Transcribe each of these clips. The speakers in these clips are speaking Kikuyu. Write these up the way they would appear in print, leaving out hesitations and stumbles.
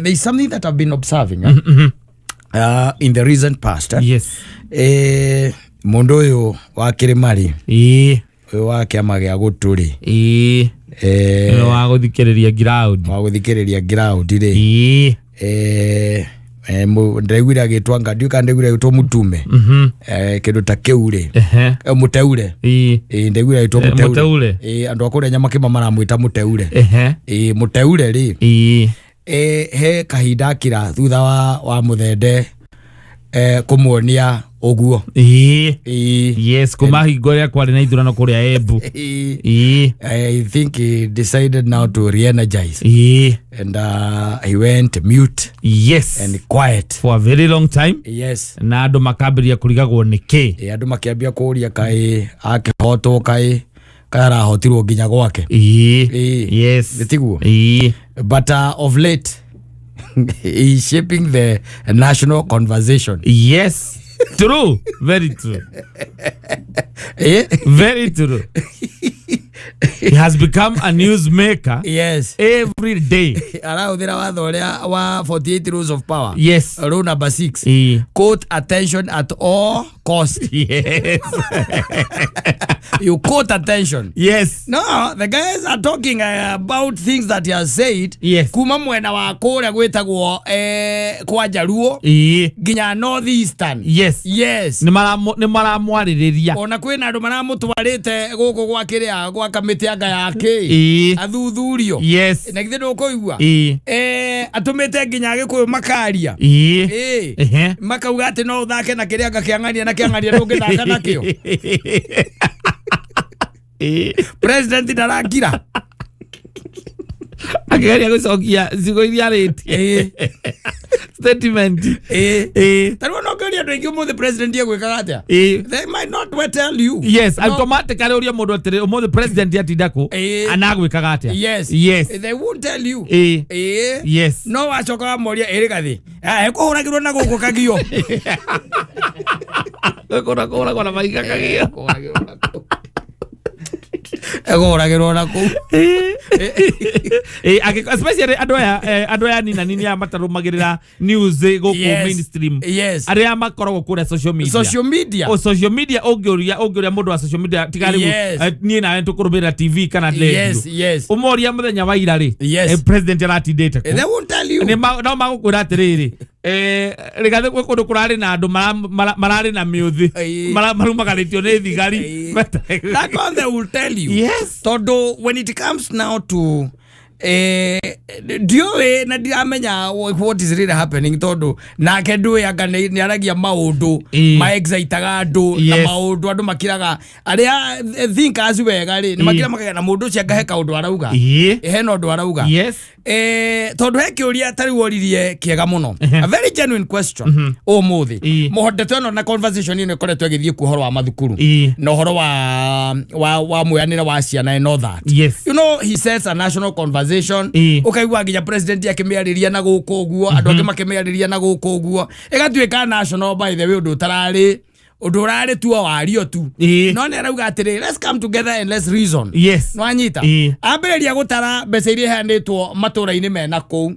There is something that I've been observing, eh? In the recent past, eh? Mundu uyu wa Kirimari, uyu wa kiama gia guturi, Nĩwe wa gũthikĩrĩria ground. Wa guthikiriria ground ri, ndĩraiguire agĩtwa nga ndiũĩ kana ndĩraiguire agĩtwo mutume, kĩndũ ta kĩu rĩ. Mũteure. Ĩĩ, ndĩraiguire agĩtwo mũteure. Mũteure. Ĩĩ, andũ a kũrĩa Nyamakĩma maramwĩta mũteure. Ĩĩ, mũteure rĩ. He kahinda akira thutha wa mũthende kũmuonia ũguo. Ĩĩ. Yes, kuma hingo ĩrĩa kwarĩ na ithurano kũrĩa Embu. Ĩĩ. Ĩĩ. I think he decided now to re-energize and he went mute and quiet for a very long time. Na andũ makambĩrĩria kũrigagwo nĩ kĩ. Ĩ, andũ makĩambia kũria kaĩ akĩhotwo, kaĩ arahotirwo nginya gwake. Ĩĩ. Nĩ tiguo? Ĩĩ. But of late he is shaping the national conversation. Yes, true, very true. Very true, he has become a newsmaker every day. Arahũthĩra watho ũrĩa wa 48 rules of power, rule number 6, quote attention at all cost. You quote attention. No, the guys are talking about things that he has said kuma mwena wa kũrĩa gwĩtagwo kwa Njaruo nginya North Eastern. Nĩ maramwarĩrĩria. Ona kwĩna andũ maramũtwarĩte gũkũ gwa kĩrĩa gwa kamĩtĩ anga ya kĩ athuthurio. Na githĩ ndũkũigua atũmĩte nginya Agĩkũyũ makaria. Ĩĩ. Makauga atĩ no ũthake na kĩrĩa anga kĩang'ania na kĩang'ania ndũngĩthaka nakĩo. President ndarakira. Akĩgeria gũcokia ciugo iria arĩtie, statement. Ta rĩu ona ũngĩũria andũ aingĩ ũmũthĩ president egwĩkaga atĩa, they might not well tell you. No. Automatically ũria mũndũ atĩrĩ, ũmũthĩ president atinda kũ, anagwĩkaga atĩa? They won't tell you. No wacoka wamoria ĩrĩ gathĩ ekũhũragĩrwo na gũkũ kagio. Kũra kũragwo na mahiga kagio. Ekũhũragĩrwo na kũu. Especially andũ aya nina nini aya matarũmagĩrĩra news gũkũ mainstream, arĩa makoragwo kũrĩa social media. Social media. O social media, ũngĩũria mũndũ wa social media tiga rĩu, niĩ nawe tũkũrũmĩrĩra TV kana radio, ũmoria mũthenya wa ira rĩ, president aratindĩte kũ? They won't tell you. No magũkwĩra atĩrĩrĩ, rĩgathĩ gwĩ kũndũ kũrarĩ na andũ mararĩ na mĩũthĩ, marumagarĩtio nĩ thigari. That one they will tell you. Tondũ when it comes now to ndiũĩ na ndiramenya what is really happening, tondũ nake ndũĩ anga nĩ aragia maũndũ ma-excitaga andũ na maũndũ andũ makiraga arĩa thinkers wega rĩ, nĩ makira makagĩa na mũndũ ũcio anga he kaũndũ arauga. Hena ũndũ arauga. Tondũ he kĩũria ta rĩu oririe kĩega mũno, a very genuine question ũmũthĩ. Mũhondeto ĩno na conversation ĩno ĩkoretwo ĩgĩthiĩ kuo ũhoro wa mathukuru na ũhoro wa mwĩanĩre wa ciana and all that. He sets a national conversation. Ũkaigua nginya president akĩmĩarĩria na gũkũ ũguo, andũ angĩ makĩmĩarĩria na gũkũ ũguo, ĩgatuĩka national. By the way, ũndũ ũtararĩ ũndũ ũrarĩ tu o wario tu. No nĩ arauga atĩrĩ, let's come together and let's reason. Nwanyita? Ambĩrĩria gũtara mbeca iria iheanĩtwo matũra-inĩ mena kũu.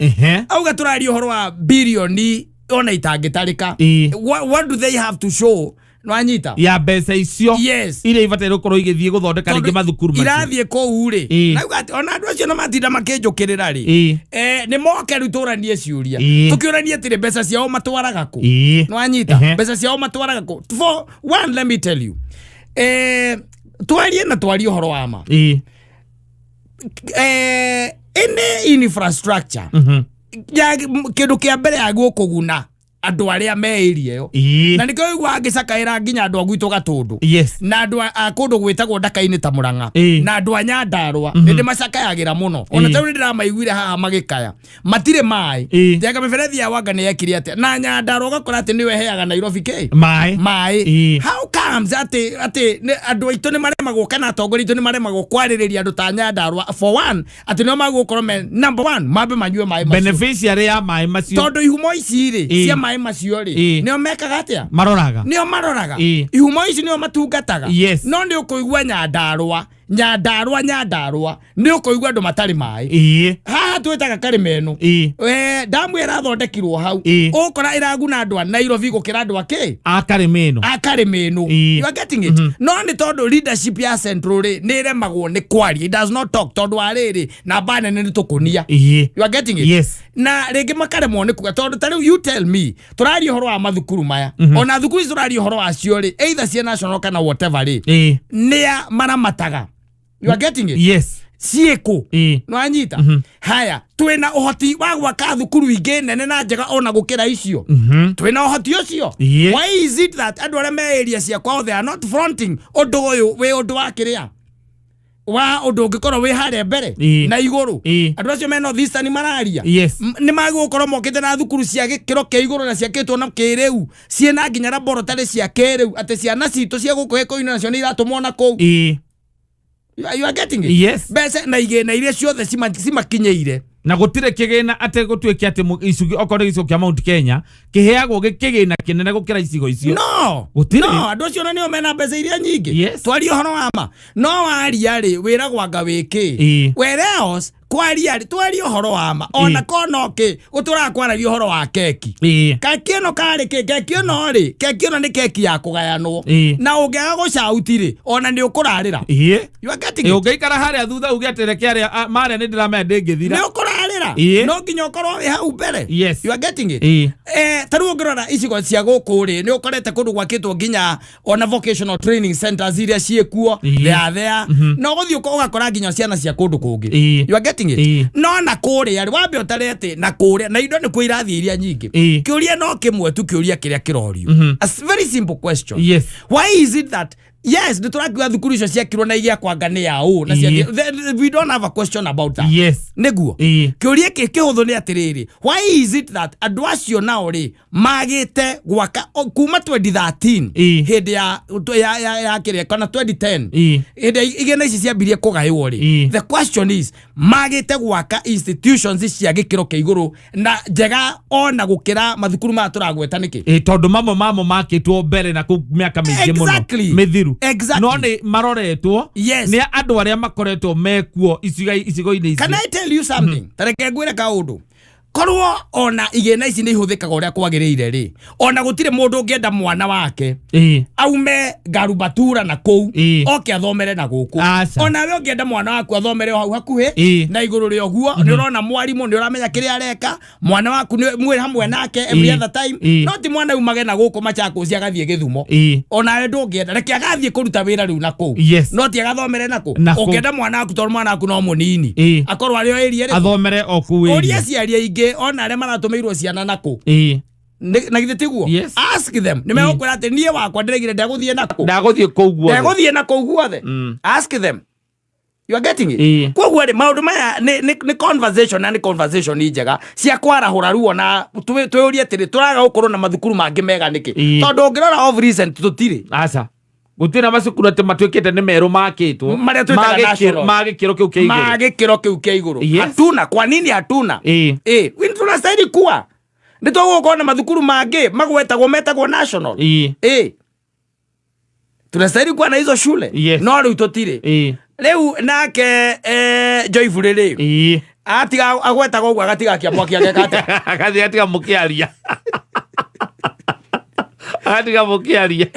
Auga tũraria ũhoro wa birioni ona itangĩtarĩka. What do they have to show? Nwanyita? Ya mbeca icio iria ibataire gũkorwo igĩthiĩ gũthondeka rĩngĩ mathukuru macio. Irathiĩ kũu rĩ. Nauga atĩ ona andũ acio no matinda makĩnjũkĩrĩra rĩ, nĩ moke rĩu tũranie ciũria. Tũkĩũranie atĩrĩ, mbeca ciao matwaraga kũ? Nwanyita? Mbeca ciao matwaraga kũ? For one, let me tell you, twarie na twarie ũhoro wa ma. Any infrastructure ya kĩndũ kĩa mbere ya gũkũguna andũ arĩa me area ĩyo. Na nĩkĩo ũiguaga ngĩcakaĩra nginya andũ a gwitũ Gatũndũ na andũ a kũndũ gwĩtagwo Ndaka-inĩ ta Mũrang'a na andũ a Nyandarũa. Nĩ ndĩmacakayagĩra mũno. Ona tarĩu nĩ ndĩramaiguire haha magĩkaya matirĩ maĩ. Njenga mĩberethi ya Wanga nĩ yekire atĩa na Nyandarũa ũgakora atĩ nĩyo ĩheaga Nairobi kĩ? Maĩ. Maĩ. How comes atĩ andũ aitũ nĩ maremagwo kana atongoria aitũ nĩ maremagwo kwarĩrĩria andũ ta Nyandarũa, for one, atĩ nĩo magũkorwo me number one mambe manyue maĩ macio? Beneficiary ya maĩ macio. Tondũ ihumo ici rĩ, cia maĩ macio rĩ, nĩo mekaga atĩa? Maroraga. Nĩo maroraga. Ihumo ici nĩo matungataga. No nĩ ũkũigua Nyandarũa Nyandarua, Nyandarua nĩ ũkũigua andũ matarĩ maĩ. Haha twĩtaga karĩma ĩno. Damu ĩrathondekirwo hau. Ũkora ĩraguna andũ a Nairobi gũkĩra andũ a kĩ? A karĩma ĩno. A karĩma ĩno. You are getting it? No nĩ tondũ leadership ya Central rĩ, nĩ ĩremagwo nĩ kwaria. It does not talk tondũ wa rĩrĩ, namba nene nĩ tũkũnia. You are getting it? Yes. Na rĩngĩ makaremwo nĩ kuga tondũ ta rĩu, you tell me, tũraria ũhoro wa mathukuru maya, ona thukuru ici tũraria ũhoro wacio rĩ, either cia national kana whatever rĩ, nĩa maramataga? You are getting it? Yes. Ciĩkũ? Nĩwanyita? Haya, twĩna ũhoti wa gwaka thukuru ingĩ nene na njega ona gũkĩra icio. Twĩna ũhoti ũcio. Why is it that andũ arĩa me area cia kwao, they are not fronting ũndũ ũyũ wĩ ũndũ wa kĩrĩa wa ũndũ ũngĩkorwo wĩ harĩa mbere na igũrũ? Andũ acio me North Eastern mararia. Nĩ magũkorwo mokĩte na thukuru cia gĩkĩro kĩa igũrũ na ciakĩtwo na kĩrĩu, ciĩna nginya laboratory cia kĩrĩu, atĩ ciana citũ cia gũkũ gĩkũyũ nacio nĩ iratũmwo na kũu. You are getting it? Yes. Mbeca na igĩna iria ciothe cimakinyĩire. Na gũtirĩ kĩgĩna atĩ gũtuĩke atĩ icunjĩ, okorwo nĩ gĩcigo kĩa Mount Kenya kĩheagwo gĩ kĩgĩna kĩnene gũkĩra icigo icio. No. Gũtirĩ. No andũ acio ona nĩo mena mbeca iria nyingĩ. Twarie ũhoro wa ma, no waria rĩ, wĩragwo anga wĩkĩ. Whereas kwaria rĩ, twarie ũhoro wa ma, ona kono kĩ gũtũraga kwaragia ũhoro wa keki. Keki ĩno karĩ kĩ? Keki ĩno rĩ, keki ĩno nĩ keki ya kũgayanwo. Na ũngĩaga gũcauti rĩ, ona nĩ ũkũrarĩra. You are getting it? Ũngĩikara harĩa thutha uge atĩ reke arĩa marĩa nĩ ndĩramenya ndĩngĩthira. Nĩ ũkũrarĩra. No nginya ũkorwo wĩ hau mbere. You are getting it? Ta rĩu ũngĩrora icigo cia gũkũ rĩ, nĩ ũkorete kũndũ gwakĩtwo nginya ona vocational training centers iria ciĩkuo. They are there. No ũgũthiĩ ũgakora nginya ciana cia kũndũ kũngĩ. You are getting it? No na kũrĩa rĩ, wambe ũtare atĩ na kũrĩa na indo nĩkuo irathiĩ iria nyingĩ. Kĩũria no kĩmwe tu, kĩũria kĩrĩa kĩrorio, a very simple question. Why is it that, yes, nĩ tũrakiuga thukuru icio ciakirwo na igĩakwa anga nĩ ya ũ na we don't have a question about that. Nĩguo. Kĩũria kĩ kĩhũthũ nĩ atĩrĩrĩ, why is it that andũ acio nao rĩ magĩte gwaka kuma 2013, hĩndĩ ya kĩrĩa kana 2010, hĩndĩ ya igĩna ici ciambirie kũgaywo rĩ, the question is, magĩte gwaka institutions cia gĩkĩro kĩa igũrũ na njega ona gũkĩra mathukuru maya tũragweta nĩkĩ? Tondũ mamwe mamo makĩtwo mbere na kũu mĩaka mĩingĩ mũno mĩthiru. No nĩ maroretwo nĩ andũ arĩa makoretwo mekuo icigo-inĩ Can icio. I tell you something? Ta reke ngwĩre kaũndũ. Korwo ona igĩna ici nĩ ihũthĩkaga ũrĩa kwagĩrĩire rĩ, ona gũtirĩ mũndũ ũngĩenda mwana wake aume Garubatura na kũu oke athomere na gũkũ. Aca. Ona we ũngĩenda mwana waku athomere o hau hakuhĩ na igũrũ rĩa ũguo, nĩ ũrona mwarimũ, nĩ ũramenya kĩrĩa areka, mwana waku nĩ mwĩ hamwe nake every other time. No ti mwana umage na gũkũ Machakos agathiĩ Gĩthumo. Onawe ndũngĩenda, reke agathiĩ kũruta wĩra rĩu na kũu. No ti agathomere na kũ. Na kũu. Ũngĩenda mwana waku, tondũ mwana waku no mũnini, akorwo arĩ o area ĩrĩkũ? Athomere o kũu ũria area. Aciari aingĩ ona arĩa maratũmĩirwo ciana na kũ. Na githĩ tiguo? Yes. Ask them, nĩ megũkwĩra atĩ niĩ wakwa ndĩraigire ndegũthiĩ na kũ. Ndagũthiĩ kũu guothe. Ndegũthiĩ na kũu guothe. Ask them. You are getting it? Koguo rĩ, maũndũ maya nĩ conversation, na nĩ conversation njega cia kwarahũra ruo na twĩũrie atĩrĩ, tũraga gũkorwo na mathukuru mangĩ mega nĩkĩ? Tondũ ũngĩrora of recent tũtirĩ. Aca, gũtirĩ na macukuru atĩ matuĩkĩte nĩ merũ makĩtwo Marĩa twĩtaga national. Ma gĩkĩro kĩu kĩa igũrũ. Ma gĩkĩro kĩu kĩa igũrũ. Hatuna. Kwa nini hatuna? Tunastahili kuwa nĩ tũgũkorwo na mathukuru mangĩ magwetagwo metagwo national. Tunastahili kuwa na hizo shule. No rĩu tũtirĩ. Rĩu nake Joyful rĩ, atiga agwetaga ũguo, agatiga akia mwaki, ageka atĩa? Agathiĩ atiga mũkĩaria, agatiga mũkĩaria.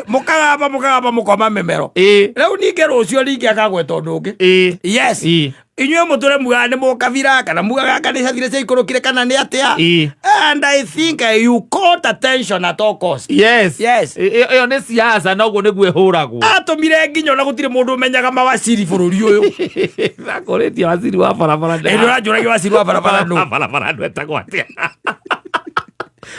Mũkagamba mũkagamba mũkoma mĩmero. Rĩu ningĩ rũciũ ningĩ akagweta ũndũ ũngĩ. Yes. Inyuĩ mũtũre mugaga nĩ mũkabira kana mugaga kana nĩ ciaikũrũkire kana nĩ atĩa. And I think you caught attention at all cost. Yes. Ĩyo nĩ siasa, na ũguo nĩguo ĩhũragwo. Atũmire nginya ona gũtirĩ mũndũ ũmenyaga mawaciri bũrũri ũyũ. Nakũrĩtie waciri wa barabara. Ĩ, ndũranjũragia waciri wa barabara nũ? Wa barabara nũ etagwo atĩa?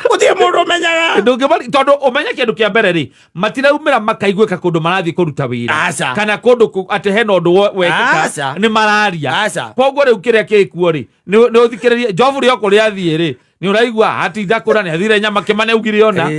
Gũtirĩ mũndũ ũmenyaga. Ndũngĩmari tondũ ũmenye kĩndũ kĩa mbere rĩ, matiraumĩra makaiguĩka kũndũ marathiĩ kũruta wĩra Aca. kana kũndũ atĩ hena ũndũ wekĩka Aca. nĩ mararia. Aca. Koguo rĩu kĩrĩa gĩkuo rĩ, nĩ ũthikĩrĩrie Njobu rĩ, o kũrĩa athiĩ rĩ, Nĩ ũraigua atinda kũra nĩ athire nyama kĩmane augire ona.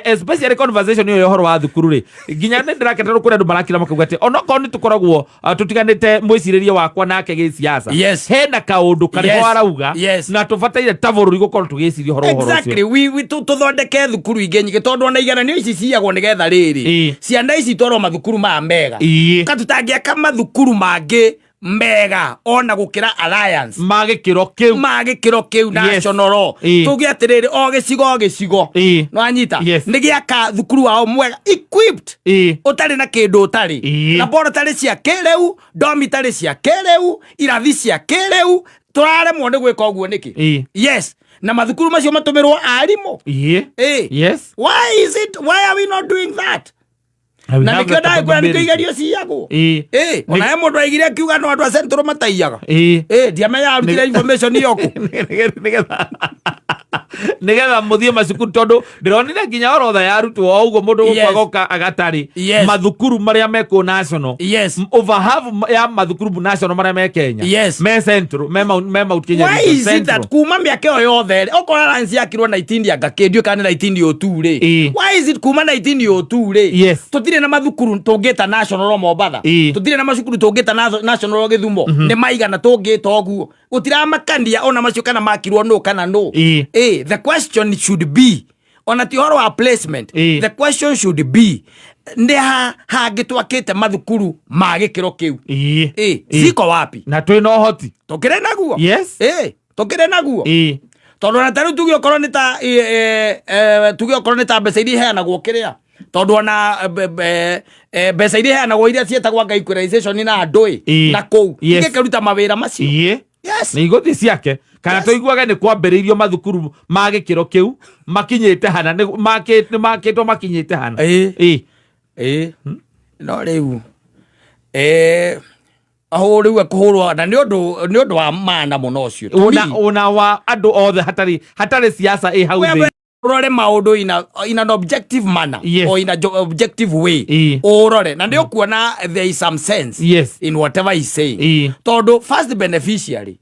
Especially conversation ĩyo ya ũhoro wa thukuru rĩ, nginya nĩ ndĩrakena kũrĩ andũ marakira makauga atĩ onokorwo nĩ tũkoragwo tũtiganĩte mwĩcirĩrie wakwa nake gĩsiasa, hena kaũndũ karĩ ho arauga na tũbataire ta bũrũri gũkorwo tũgĩciria ũhoro ũhoro ũcio. Exactly. We tũthondeke thukuru ingĩ nyingĩ, tondũ ona igeranio ici ciyagwo nĩgetha rĩrĩ ciana ici itwarwo mathukuru maya mega. Ka tũtangĩaka mathukuru mangĩ mega ona gũkĩra Alliance ma gĩkĩro kĩu, ma gĩkĩro kĩu national, tuge atĩrĩrĩ, o gĩcigo o gĩcigo nĩwanyita, nĩ gĩaka thukuru wao mwega equipped, ũtarĩ na kĩndũ ũtarĩ, laboratory cia kĩrĩu, dormitory cia kĩrĩu, irathi cia kĩrĩu. Tũraremwo nĩ gwĩka ũguo nĩkĩ? Yes, na mathukuru macio matũmĩrwo arimũ. Why is it, why are we not doing that? Na nĩkĩo ndagĩkwĩra nĩkĩo igerio ciyagwo. Ona he mũndũ aigire akiuga no andũ a Central mataiyaga. Ndiamenya arutire information iyo kũ. Nĩgetha mũthiĩ macukuru, tondũ ndĩronire nginya orotha ya arutwo o ũguo mũndũ gũkũ agoka agatarĩ mathukuru marĩa mekũ national, over half ya mathukuru national marĩa me Kenya me Central, me Mount Kenya Why region, is it that Central. kuma mĩaka ĩyo yothe rĩ, okorwo Alliance yakirwo 19 anga kĩndiũ kana nĩ 1902 rĩ, why is it kuma 1902 rĩ, tũtirĩ na mathukuru tũngĩta national o Mombatha, tũtirĩ na macukuru tũngĩta national o Gĩthumo? Nĩ maigana tũngĩta ũguo? Gũtiramakania ona macio kana makirwo nũ kana nũ. The question should be, ona ti ũhoro wa placement, the question should be, nĩ ha hangĩ twakĩte mathukuru ma gĩkĩro kĩu? Ziko wapi? Na twĩ na ũhoti. Tũkĩrĩ naguo. Tũkĩrĩ naguo, tondũ ona tarĩu tuge okorwo nĩ ta tuge okorwo nĩ ta mbeca iria iheanagwo kĩrĩa, tondũ ona mbeca iria iheanagwo iria ciĩtagwo anga equalization na andũ ĩ na kũu ingĩkĩruta mawĩra macio. Nĩ igũthiĩ ciake kana tũiguage nĩ kwambĩrĩirio mathukuru ma gĩkĩro kĩu makinyĩte hana, nĩ makĩtwo makinyĩte hana. Ĩĩ, no rĩu aho rĩu ekũhũrwo na nĩ ũndũ wa maana mũno ũcio. To me, Una wa andũ othe hatarĩ siasa ĩ hau thĩ. Ũrore maũndũ in an objective manner or in a objective way, ũrore na nĩ ũkuona there is some sense in whatever he's saying, tondũ first beneficiary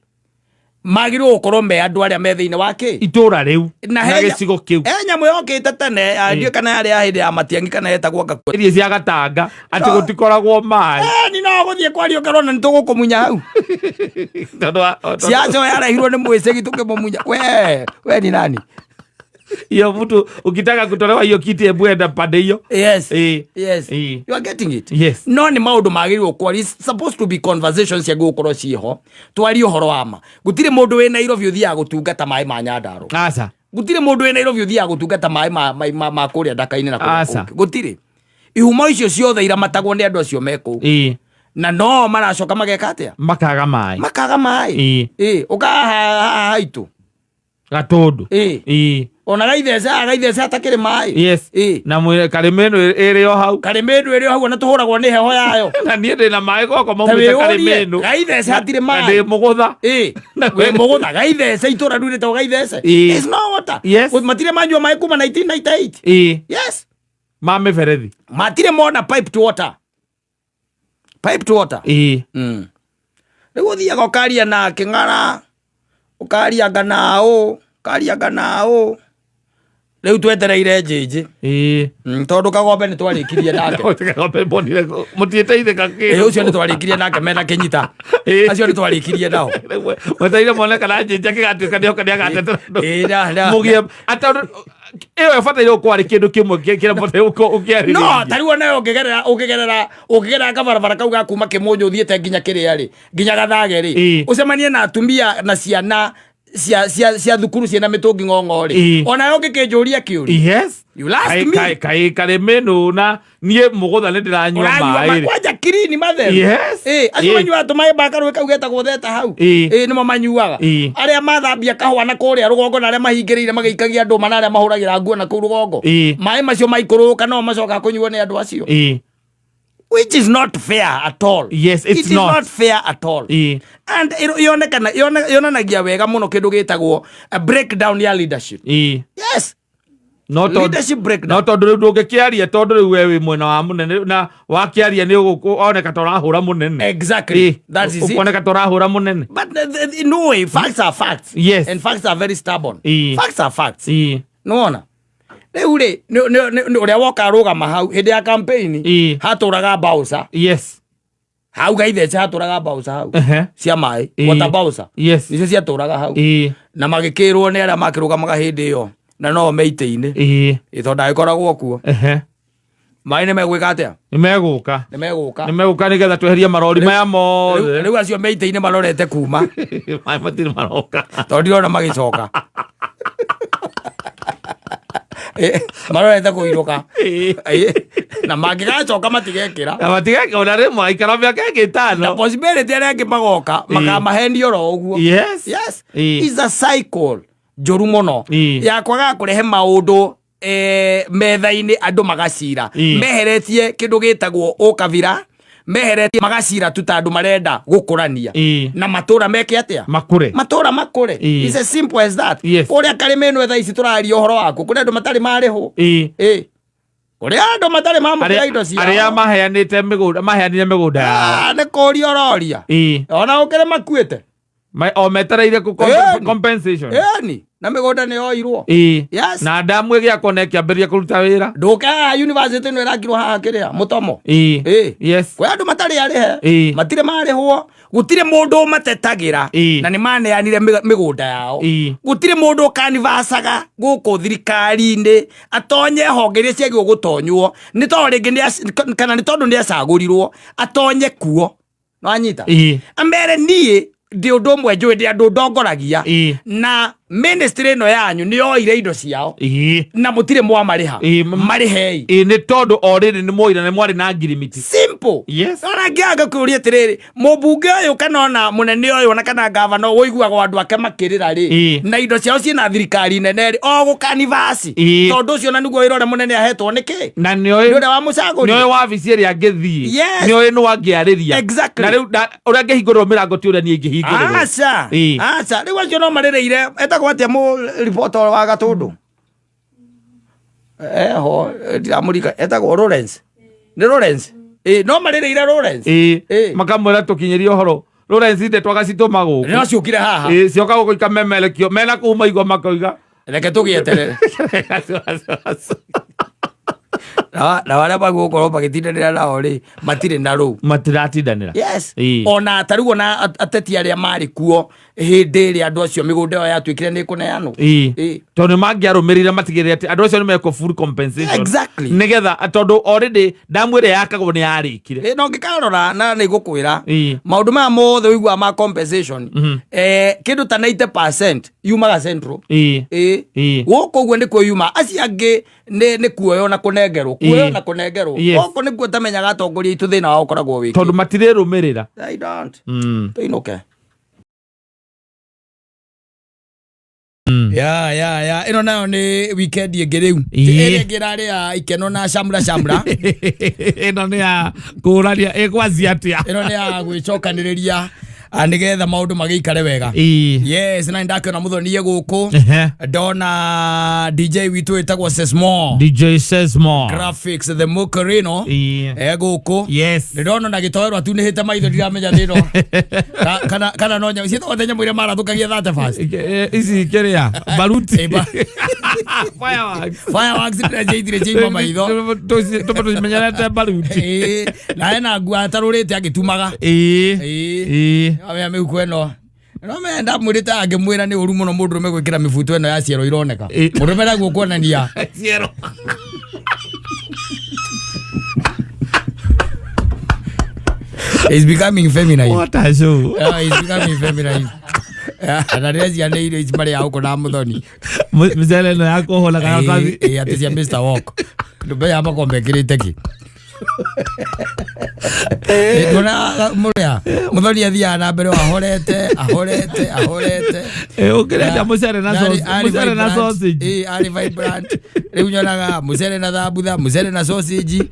magĩrĩirwo gũkorwo me andũ arĩa me thĩinĩ wa kĩ itũra rĩu na na gĩcigo kĩu. He nyamũ yokĩte tene, ndiũĩ kana yarĩ ya hĩndĩ ya Matiang'i kana yetagwo ngakua. Irio cia gatanga atĩ gũtikoragwo maĩ. Ni no gũthiĩ kwaria ũkerwo na nĩ tũgũkũmunya hau. Tondũ Ciaco yarehirwo nĩ mwĩcegi tũkĩmũmunya. We ni nani? Hiyo mtu ukitaka kutolewa hiyo kiti, hebu enda pande hiyo. You are getting it? Yes. No nĩ maũndũ magĩrĩirwo kwaria. It's supposed to be conversations ciagĩrĩirwo gũkorwo ciĩho, twarie ũhoro wa ma. Gũtirĩ mũndũ wĩ Nairobi ũthiaga gũtungata maĩ ma Nyandarũa. Aca. Gũtirĩ mũndũ wĩ Nairobi ũthiaga gũtungata maĩ ma kũrĩa ndaka-inĩ na kũrĩa Aca. kũngĩ. Gũtirĩ. Ihumo icio ciothe iramatagwo nĩ andũ acio me kũu, na no maracoka mageka atĩa? Makaga maĩ. Makaga maĩ. Ũkaga haha haitũ. Gatũndũ. Ona gaithece haha, gaithece hatakĩrĩ maĩ. Na mwĩre karĩma ĩno ĩrĩ o hau. Karĩma ĩno ĩrĩ o hau, ona tũhũragwo nĩ heho yayo. Na niĩ ndĩna maĩ gwakwa Ta maumĩte wĩyũrie, karĩma ĩno. Gaithece hatirĩ Na maĩ. ndĩ mũgũtha. Wĩ mũgũtha gaithece, itũra rĩu rĩtagwo gaithece. There's no water. Matirĩ manyua maĩ kuma 1998. Yes. Ma mĩberethi. Matirĩ mona piped water, piped water. Rĩu ũthiaga ũkaria na kĩng'ara, ũkarianga na ũ, ũkarianga na ũ. Rĩu twetereire njĩnjĩ. Tondũ kagombe nĩ twarĩkirie nake. Kagombe mbonire mũtiĩteithĩka. Ĩ, ũcio nĩ twarĩkirie nake mena kĩnyita. Acio nĩ twarĩkirie nao. Mwetereire mone kana njĩnjĩ akĩgatuĩka nĩoka nĩagatetera andũ. Ĩ, Mũgĩe atondũ ĩyo ĩbataire gũkorwo arĩ kĩndũ kĩmwe kĩrĩa mũbataire gũkorwo ũkĩarĩrĩria. No ta rĩu onayo ũngĩgerera kabarabara kau ga kuma Kĩmũnyũ ũthiĩte nginya kĩrĩa rĩ, nginya Gathage rĩ, ũcemanie na atumia na ciana cia thukuru ciĩna mĩtũngi ng'ong'o rĩ, onayo ũngĩkĩnjũria kĩũria, you last me. Kaĩ karĩmĩnũ na niĩ mũgũtha nĩ ndĩranyua Ũranyua maĩ rĩ. Kwanja kirini matheru. Acio manyuaga tũmaĩ ma karũĩ kau getagwo theta hau. Nĩmo manyuaga. Arĩa mathambia kahũa na kũrĩa rũgongo na arĩa mahingĩrĩire magĩikagia ndũma na arĩa mahũragĩra nguo na kũu rũgongo, maĩ macio maikũrũka no macokaga kũnyuo nĩ andũ acio, which is not fair at all. Yes, it's It is not. not fair at all. And yonekana yonanagia wega mũno kĩndũ gĩtagwo a breakdown ya leadership. Yes. No tondũ- Leadership breakdown. No tondũ rĩu ndũngĩkĩaria, tondũ rĩu we wĩ mwena wa mũnene, na wakĩaria nĩ ũgũoneka ta ũrahũra mũnene. Exactly. That is it. Ũkuoneka ta ũrahũra mũnene. But no way, facts are facts. And facts are very stubborn. Facts are facts. Nĩwona rĩu rĩ, ũrĩa woka arũgama hau hĩndĩ ya campaign, hatũraga bouncer. Hau gaithece hatũraga bouncer hau cia maĩ, water bouncer. Nicio ciatũraga hau. Na magĩkĩrwo nĩ arĩa makĩrũgamaga hĩndĩ ĩyo na no me itĩ-inĩ. Ĩ, tondũ ndagĩkoragwo kuo. Maĩ nĩ megwĩka atĩa? Nĩ megũka. Nĩ megũka. Nĩ megũka nĩgetha tweherie marori maya mothe. Rĩu acio me itĩ-inĩ marorete kuma. Maĩ matirĩ maroka. Tondũ ndirona magĩcoka. Marorete kũinũka. Na mangĩgacoka matigekĩra. Na matigeka ona rĩmwe aikara mĩaka ĩngĩ Na 5. possibility arĩa angĩ magoka makamahenia oro ũguo. Yes. It's a cycle njũru mũno ya kwaga kũrehe maũndũ metha-inĩ, andũ magacira. Meheretie kĩndũ gĩtagwo ũkabira, meheretie magacira tu ta andũ marenda gũkũrania. Na matũra meke atĩa? Makũre. Matũra makũre. It's as simple as that. Kũrĩa karĩma ĩno thaa ici tũraria ũhoro waku, kũrĩ andũ matarĩ marĩhwo. Kũrĩ andũ matarĩ mamũkĩra indo ciao. Arĩa maheanĩte mĩgũnda, maheanire mĩgũnda yao. Ah, nĩ kũria ũroria. Ona ũkĩrĩ makuĩte. O metereire kũ compensation. Ĩni, na mĩgũnda nĩ yoirwo. Yes. Na ndamu ĩgĩakwo na ĩkĩambĩrĩria kũruta wĩra. Ndũke haha university ĩno ĩrakirwo haha kĩrĩa mũtomo. Kwĩ andũ matarĩ arĩhe. Matirĩ marĩhwo, gũtirĩ mũndũ ũmatetagĩra. Na nĩ maneanire mĩgũnda yao. Gũtirĩ mũndũ ũkanivacaga gũkũ thirikari-inĩ atonye honge iria ciagĩrĩirwo gũtonywo, nĩ tondũ rĩngĩ kana nĩ tondũ nĩ acagũrirwo atonye kuo, nwanyita? Amere niĩ ndĩ ũndũ ũmwe njũĩ, ndĩ andũ ndongoragia. Na ministry ĩno yanyu nĩ yoire indo ciao. Na mũtirĩ mwamarĩha. Marĩhei. Ĩĩ, nĩ tondũ o rĩrĩ nĩ mwoire na mwarĩ na ngirimiti. Simple. Ona ngĩaga kũria atĩrĩrĩ, mũmbunge ũyũ kana ona mũnene ũyũ ona kana gavana ũiguaga andũ ake makĩrĩra rĩ, na indo ciao ciĩna thirikari nene rĩ, o gũkanivasi, tondũ ũcio na nĩguo wĩra ũrĩa mũnene ahetwo nĩ kĩ? Na nĩoĩ Nĩ ũrĩa wamũcagũrire. Nĩoĩ wabici ĩrĩa angĩthiĩ. Nĩoĩ nũ angĩarĩria. Na rĩu ũrĩa angĩhingũrĩrwo mĩrango ti ũrĩa niĩ ingĩhingũrĩrwo. Aca. Aca, rĩu acio no marĩrĩire, etagwo atĩa mũ reporter wa Gatũndũ eho, ndiramũrika, etagwo Lawrence, nĩ Lawrence. No marĩrĩire Lawrence. Makamwĩra tũkinyĩrie ũhoro Lawrence, ndeto agacitũma gũkũ. No ciũkire haha. Cioka gũkũ ikamemerekio mena kũu maigua makoiga Reke tũgĩeterere. Na arĩa magũkorwo magĩtindanĩra nao rĩ, matirĩ na rũu. Matiratindanĩra. Yes. Ona ta rĩu ona ateti arĩa marĩ kuo hĩndĩ ĩrĩa andũ acio mĩgũnda ĩyo yatuĩkire nĩ ĩkũneanwo. Tondũ nĩ mangĩarũmĩrĩire matigĩrĩre atĩ andũ acio nĩ mekwo full compensation. Nĩgetha tondũ already ndamu ĩrĩa yakagwo nĩ yarĩkire. No ngĩkarora na nĩ ngũkwĩra, maũndũ maya mothe ũiguaga ma compensation, kĩndũ ta 90% yumaga central. Gũkũ ũguo nĩkuo yuma, acio angĩ nĩ kuoywo na kũnengerwo, kuoywo na kũnengerwo. Gũkũ nĩkuo tamenyaga atongoria aitũ thĩna wao ũkoragwo wĩkĩ. Tondũ matirĩrũmĩrĩra. They don't. Tũinũke. Ya ĩno nayo nĩ weekend ĩngĩ rĩu. Ĩrĩa ĩngĩ ĩrarĩ ya ikeno na shamra shamra. Ĩno nĩ ya kũũrania ĩkwanjia atĩa. Ĩno nĩ ya gwĩcokanĩrĩria, nĩgetha maũndũ magĩikare wega. Yes, na nĩndakĩona mũthoniye gũkũ. Ndona DJ witũ wĩtagwo Sesmo. DJ Sesmo. Graphics the Mokorino. E gũkũ. Ndĩrona na gĩtoero atunĩhĩte maitho, ndiramenya thĩno kana no nyamũ ciĩtagwo te nyamũ iria marathũkagia thate fast. Ici kĩrĩa baruti. Fireworks. Fireworks ndĩraciaitire ciaima maitho. Tũma tũcimenyerete baruti. Na hena nguo atarũrĩte agĩtumaga. Amenya mĩhuko ĩno no me ndamwĩrĩte, angĩmwĩra nĩ ũru mũno mũndũrũme gwĩkĩra mĩbuto ĩno ya ciero ironeka. Mũndũrũme naguo kuonania Ciero. Is becoming feminine. What a show. Yeah, he's becoming feminine. Yeah, na rĩrĩa ciana irio ici marĩa gũkũ na mũthoni. Mĩcere ĩno ya kũhũra karatathi. Ĩ, atĩ cia Mr. Walk ndũmenya makombe ekĩrĩte kĩ. Ndona mũrĩa mũthoni athiaga na mbere o ahorete ahorete ahorete. Ũkĩrenda mũcere na Arĩ- sausage, arĩ mũcere na vibrant. sausage. Arĩ vibrant. Rĩu nyonaga mũcere na thambutha, mũcere na sausage.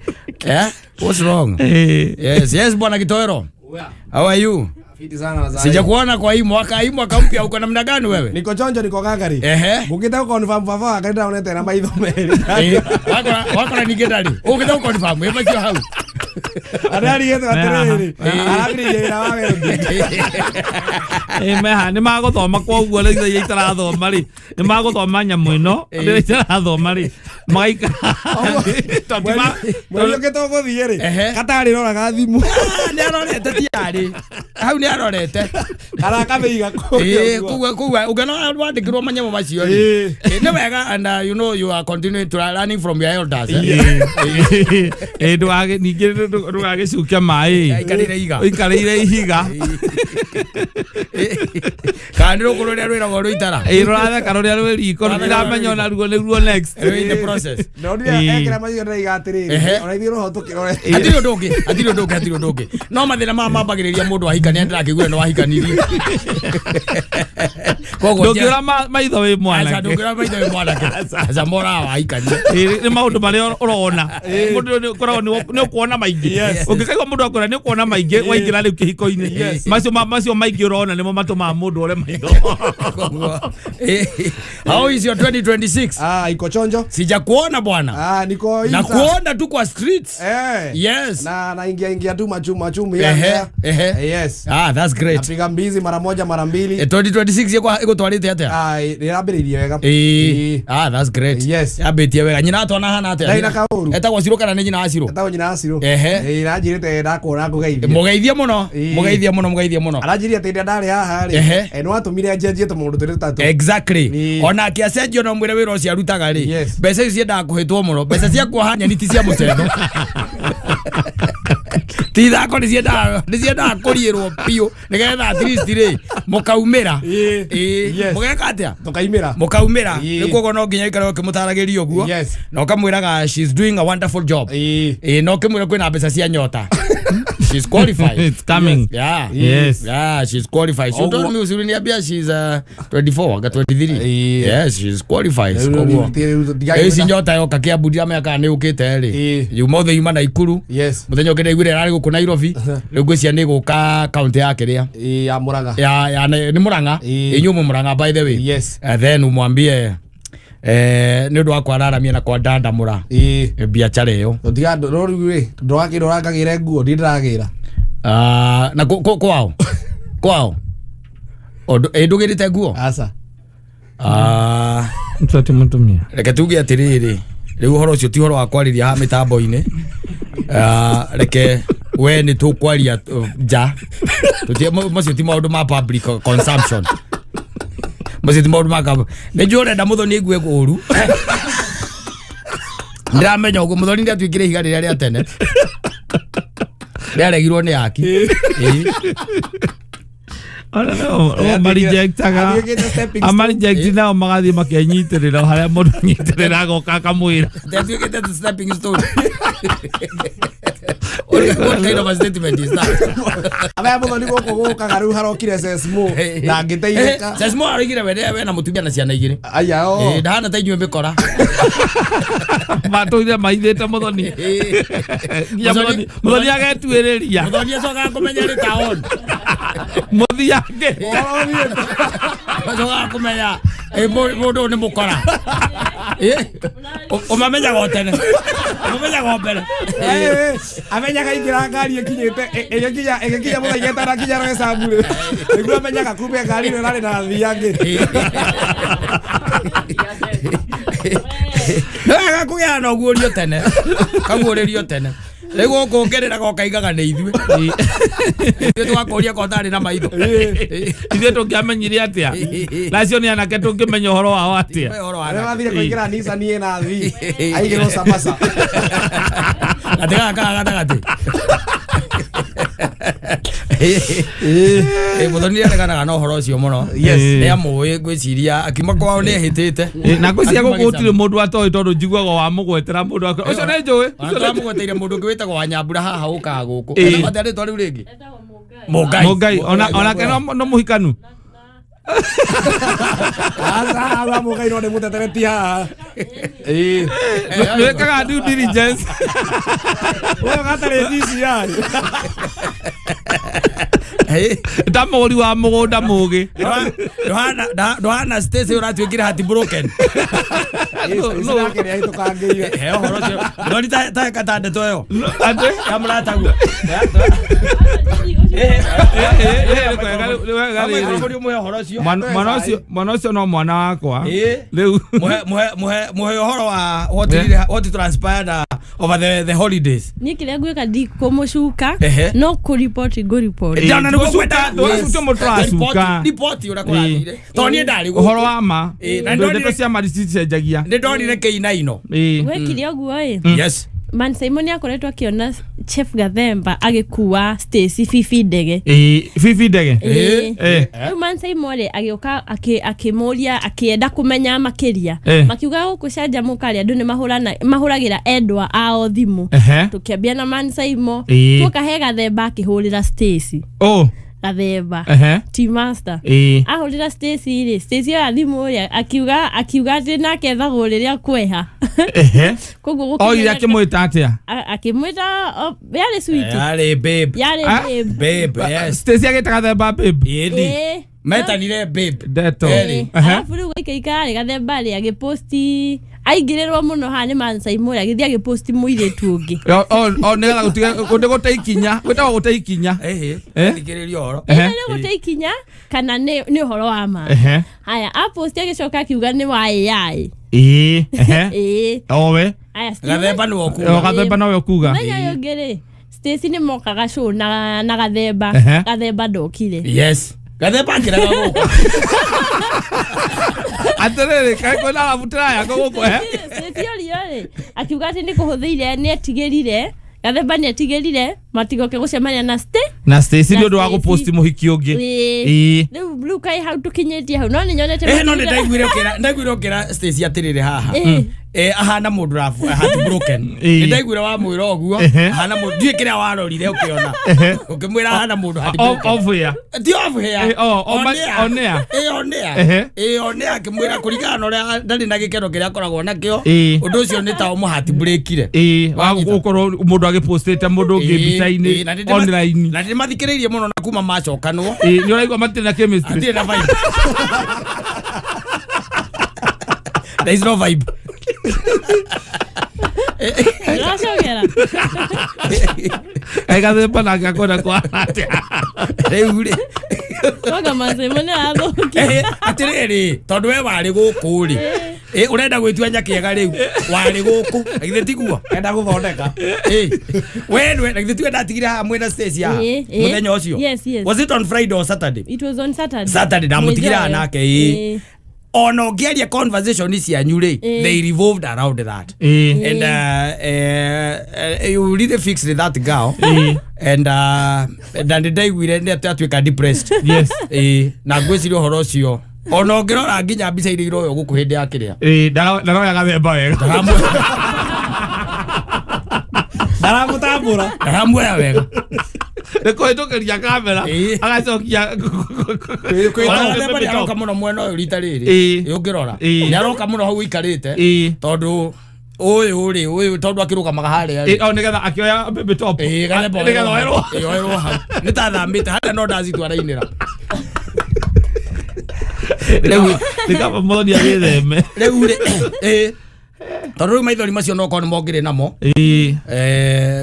Eh, what's wrong? Yes, bwana Gitoero, how are you? Fiti sana za. Sijakuona kwa hii mwaka mpya, uko namna gani wewe? Niko chonjo, niko gangari. Ngũkĩte gũconfirm baba wake ndĩraonete na maitho merĩ. Wakora ningĩ ndarĩ ũgĩte gũconfirm ĩ macio hau. Arĩa arigĩtwo atĩrĩrĩ, arambĩrĩirie wĩra wa welding. Ĩ, meha nĩ magũthoma, koguo rĩu iria itarathoma rĩ, nĩ magũthoma nyamũ ĩno, rĩrĩa itarathoma rĩ, magaikara. Mweri ũkĩte ũgũthiĩ rĩ, katarĩ roraga thimũ. Ah, nĩ arorete, tiarĩ hau, nĩ arorete. Arakamiiga kũrĩa ũguo. Kuga ũngĩona wandĩkĩrwo manyamũ macio rĩ. Nĩ wega, and you know you are continuing to learning from your elders, eh? Ĩ, ningĩ ndũgagĩcuke maĩ. Aikarĩire ihiga. Ũikarĩire ihiga. Kana nĩ rũkũ rũrĩa rwĩragwo rũitara. Ĩ, rũratheka rũrĩa rwĩ riko, rũtiramenya ona ruo nĩruo next. Rwĩ in the process. Ndonire ekĩra macio ndĩraiga atĩrĩrĩ, ona ithuĩ roho tũkĩrore. Hatirĩ ũndũ ũngĩ, hatirĩ ũndũ ũngĩ, hatirĩ ũndũ ũngĩ, no mathĩna maya mambagĩrĩria mũndũ ahikania, ndĩrakĩiguire nĩ wahikanirie. Koguo Ndũngĩũra maitho wĩ Aca, mwanake. ndũngĩũra maitho wĩ mwanake, aca, mora wahikania. Ĩ, nĩ maũndũ marĩa ũrona mũndũ nĩ ũkoragwo nĩ ũkuona maingĩ. Ũngĩkaigua mũndũ akwĩra nĩ ũkuona maingĩ waingĩra rĩu kĩhiko-inĩ, macio maingĩ ũrona nĩmo matũmaga mũndũ ore maitho. Koguo, how is your 2026? Ah, iko chonjo. Sijakuona, bwana. Ah, niko Na insa. kuona tu kwa streets. Yes. Na naingia ingia tu machumu machumu ya. Yes. Ah, that's great. Napiga mbizi mara moja, mara mbili. 2026 ĩgũtwarĩte atĩa? Ah, nĩrambĩrĩirie wega. Ah, that's great. Yes. Yambĩtie wega. Nyina atwana hana atĩa? Ndarĩ na kaũru. Etagwo Cirũ kana nĩ nyina wa Cirũ? Etagwo nyina wa Cirũ. Ĩĩ, nanjĩrĩte ndakuona ngũgeithie. Mũgeithie mũno. Mũgeithie mũno, mũgeithie mũno. Aranjĩrire atĩ rĩrĩa ndarĩ haha rĩ, nĩ watũmire njenjie tũmaũndũ twĩrĩ tũtatũ. Exactly. Onake acenjio no mwĩre wĩra ũcio arutaga rĩ, mbeca icio ciendaga kũhĩtwo mũno, mbeca cia kuoha nyeni ti cia mũcetho, ti ithako, nĩ ciendaga kũriĩrwo biũ nĩgetha at least rĩ mũkaumĩra. Mũgeka atĩa? Tũkaimĩra. Mũkaumĩra. Rĩu koguo no nginya ikare ũkĩmũtaragĩria ũguo na ũkamwĩraga she's doing a wonderful job. Ĩĩ, na ũkĩmwĩra kwĩna mbeca cia nyota, she's qualified. It's coming. Yeah. Yes. Yeah, she's qualified. She told me, uliniambia she's 24 anga 23. Yes, she's qualified. Rĩu Koguo. Rĩu Rĩu ici nyota yoka Kiambu ndiramenya kana nĩ ũkĩte rĩ. Yuma othe yuma Naikuru. Mũthenya ũngĩ ndaiguire ararĩ gũkũ Nairobi. Rĩu ngwĩciria nĩ gũka kaunti ya kĩrĩa. Ĩĩ, ya Murang'a. Ya nĩ Murang'a. Inyuĩ mwĩ Murang'a, by the way. Yes. And then umwambie nĩ ũndũ wa kwararamia na kwandandamũra biacara ĩyo. Tũtiga no rĩu rĩ, ndũrakĩra ũrangagĩre nguo, ndiĩ ndĩragĩra. Ah, na kwao ĩ ndũgĩrĩte nguo? Aca. Ah, Mtati mũtumia. Reke tuge atĩrĩrĩ, rĩu ũhoro ũcio ti ũhoro wa kwarĩria haha mĩtambo-inĩ. Ah, reke we nĩ tũkwaria nja. Macio ti maũndũ ma public consumption, macio ti maũndũ ma nĩ njũĩ ũrenda mũthoni aigue ũru, ndĩramenya ũguo. Mũthoni nĩ atuĩkire ihiga rĩrĩa rĩa tene rĩaregirwo nĩ aki. Ĩĩ. Marijectaga. Atuĩkĩte stepping stone. Amareject nao magathiĩ makenyitĩrĩra o harĩa mũndũ anyitĩrĩra agoka akamwĩra. Atuĩkĩte stepping stone. What kind of a statement is that? Abaya mũthoni gũkũ gũkaga rĩu harokire Sesmo ndangĩteithĩka. Sesmo araigire we na mũtumia na ciana igĩrĩ. Aya o. Ndahana ta inyuĩ mĩkora. Matũire maithĩte mũthoni nginya mũthoni agetuĩrĩria. Mũthoni acokaga kũmenya rĩ taon. Mũthiange. Acokaga kũmenya mũndũ ũyũ nĩ mũkora. Ũmamenyaga o tene, ũmamenyaga o mbere. Amenyaga ingĩra ngari ĩkinyĩte ĩgĩkinya mũthenya ĩtanakinya Roysambu rĩ, nĩguo amenyaga kumbe ngari ĩno ĩrarĩ na athiangĩ. Nĩ wega kũgĩa na ũguũrio tene, kaguũrĩrio tene. Rĩu gũkũ ngerĩraga ũkaigaga nĩ ithuĩ twakũria ko ũtarĩ na maitho. Ithuĩ tũngĩamenyire atĩa na acio nĩ anake tũngĩmenya ũhoro wao atĩa? Ũhoro wa Arĩa mathire kũingĩra Nissan ĩna athii aigĩrwo cabaca. Gatĩ gaka kana gatagatĩ. Mũthoni nĩ areganaga na ũhoro ũcio mũno. Nĩ amũĩ, ngwĩciria akiuma kwao nĩ ehĩtĩte. Na ngwĩciria gũkũ gũtirĩ mũndũ atoĩ tondũ njiguaga wamũgwetera mũndũ ũcio nĩ njũĩ. Ona twamũgweteire mũndũ ũngĩ wĩtagwo Wanyambura haha ũkaga gũkũ. Etagwo atĩa rĩtwa rĩu rĩngĩ? Mũngai. Mũngai onake no mũhikanu. Aca wa mũngai no ndĩmũtetere ti haha. Nĩwĩkaga due diligence. Ũyũ gatarĩ DCI. Ta mũgũri wa mũgũnda mũgĩ. Ndũhana Stacy ũratuĩkire heartbroken. Nake nĩ ahĩtũkangĩire. He ũhoro ũcio. Ndoni ta ta ndeto ĩyo. Atĩ Ya mũrataguo. Nĩ wega rĩrĩ. Mũhe ũhoro ũcio. Mwana ũcio no mwana wakwa. Rĩu Mũhe ũhoro wa what really, what transpired over the holidays. Niĩ kĩrĩa ngwĩka ndikũmũcuka. No kũripoti ngũripoti. Ndona nĩguo ngwenda. Tũgacukia mũndũ tũracuka. Ripoti ũrĩa kũrathire. Tondũ niĩ ndarĩ gũkũ. Ũhoro wa ma. Na ndonire- Ndeto cia mari citicenjagia. Nĩ ndonire kĩinaino. Gwekire ũguo ĩ. Man Simon akoretwo akĩona Chef Gathemba agĩkua Stacy Fifi ndege. Bibi ndege. Ĩĩ. Rĩu Man Simon rĩ agĩũka akĩmũria, akĩenda kũmenya makĩria. Makiuga gũkũ canjamũka rĩ, andũ nĩ mahũragĩra endwa ao thimũ. Tũkĩambia na Man Simon. Tuoka he Gathemba akĩhũrĩra Stacy. Oh. Gathemba. Team Master. Ahũrĩra Stacy rĩ, Stacy oya thimũ rĩ, akiuga atĩ nake ethagwo rĩrĩa kweha. Koguo Oire gũkinya akĩmwĩta atĩa? Akĩmwĩta yarĩ sweet. Yarĩ babe. Yarĩ Ah. babe. Babe, yes. Stacy agĩta Gathemba babe. Ĩni. Metanire babe. Ndeto. Eri. Arabu rĩu gwaikaika rĩ, Gathemba rĩ agĩposti, aingĩrĩrwo mũno haha nĩ Man Simon rĩ, agĩthiĩ agĩposti mũirĩtu ũngĩ. O nĩgetha gũtige nĩ gũte ikinya, gwĩtagwo gũte ikinya. Thikĩrĩria ũhoro. Ĩno nĩ gũte ikinya kana nĩ ũhoro wa ma. Haya, aposti agĩcoka akiuga nĩ wa AI. Ĩĩ, ehe. Ĩĩ. Owe. Haya, Gathemba nĩwe O ũkuga. Gathemba nowe ũkuga. Mũthenya ũyũ ũngĩ rĩ, Stacy nĩ mokaga show na Gathemba. Gathemba ndokire. Yes. Gathemba akĩrega gũka. Atĩrĩrĩ, kaĩ kwĩna arabu tĩrayako gũkũ eh? Stacy orio rĩ, akiuga atĩ nĩ kũhũthĩire, nĩ etigĩrire Gathemba, nĩ etigĩrire matigoke gũcemania na Stacy. Na Stacy Na nĩ ũndũ wa Stacy. gũposti mũhiki ũngĩ. Ĩĩ. Rĩu kaĩ hau tũkinyĩtie hau no nĩ nyonete No nĩ ndaiguire ũkĩra Stacy atĩrĩrĩ haha. Ahana mũndũ rabu heartbroken. Nĩ ndaiguire wamwĩra ũguo. Ahana mũndũ ndiũĩ kĩrĩa warorire ũkĩona. Ũkĩmwĩra ahana mũndũ heartbroken. Off air. Ti off here. O, on air. On air. On air akĩmwĩra kũringana na ũrĩa ndarĩ na gĩkeno kĩrĩa akoragwo nakĩo. Ũndũ ũcio nĩ ta ũmũ-heartbreakire. Ĩĩ, wa Wanyita. gũkorwo mũndũ agĩpostĩte mũndũ ũngĩ mbica-inĩ Na online. Na nĩmathikĩrĩirie mũno na kuma macokanwo. Ĩĩ, nĩ ũraigua matirĩ na chemistry. Hatirĩ na vibe. There is no vibe. Ndĩracogera. Kaĩ Gathemba nake akwenda kwana atĩa? Rĩu rĩ. Wanga Man Simon nĩ arathũkia. Atĩrĩrĩ, tondũ we warĩ gũkũ rĩ, ũrenda gwĩtua nyakĩega rĩu warĩ gũkũ na githĩ tiguo? Enda gũthondeka. We nĩwe na githĩ tiwe ndatigire haha mwĩna Stacy haha Ĩĩ, ĩĩ. mũthenya ũcio? Yes. Was it on Friday or Saturday? It was on Saturday. Saturday ndamũtigire haha Mwĩnjoyo. nake, ĩĩ. Ona ũngĩaria conversation cianyu rĩ, they revolved around that. And you really fixed that girl. And na nĩ ndaiguire nĩ atuĩka depressed. Na ngwĩciria ũhoro ũcio ona ũngĩrora nginya mbica iria iroywo gũkũ hĩndĩ ya kĩrĩa. Ĩĩ, ndaroya Gathemba wega. Ndaramũtambũra. Ndaramuoya wega. Nĩ kũhĩtũkĩria kamera. Agacokia. Ona Gathemba nĩ aroka mũno mwena ũyũ rita rĩrĩ. Ũngĩrora nĩ aroka mũno hau ũikarĩte. Tondũ ũyũ rĩ, ũyũ tondũ akĩrũgamaga harĩa rĩ. O nĩgetha akĩoya baby top. Ĩĩ, Gathemba Nĩgetha oerwo. Ĩĩ, oerwo hau nĩ ta thamĩte harĩa no ndaci twarainĩra. Rĩu nĩ kaba Mũthoni agĩtheme. Rĩu rĩ, ĩĩ, tondũ rĩu maithori macio no korwo nĩ mongĩrĩ namo.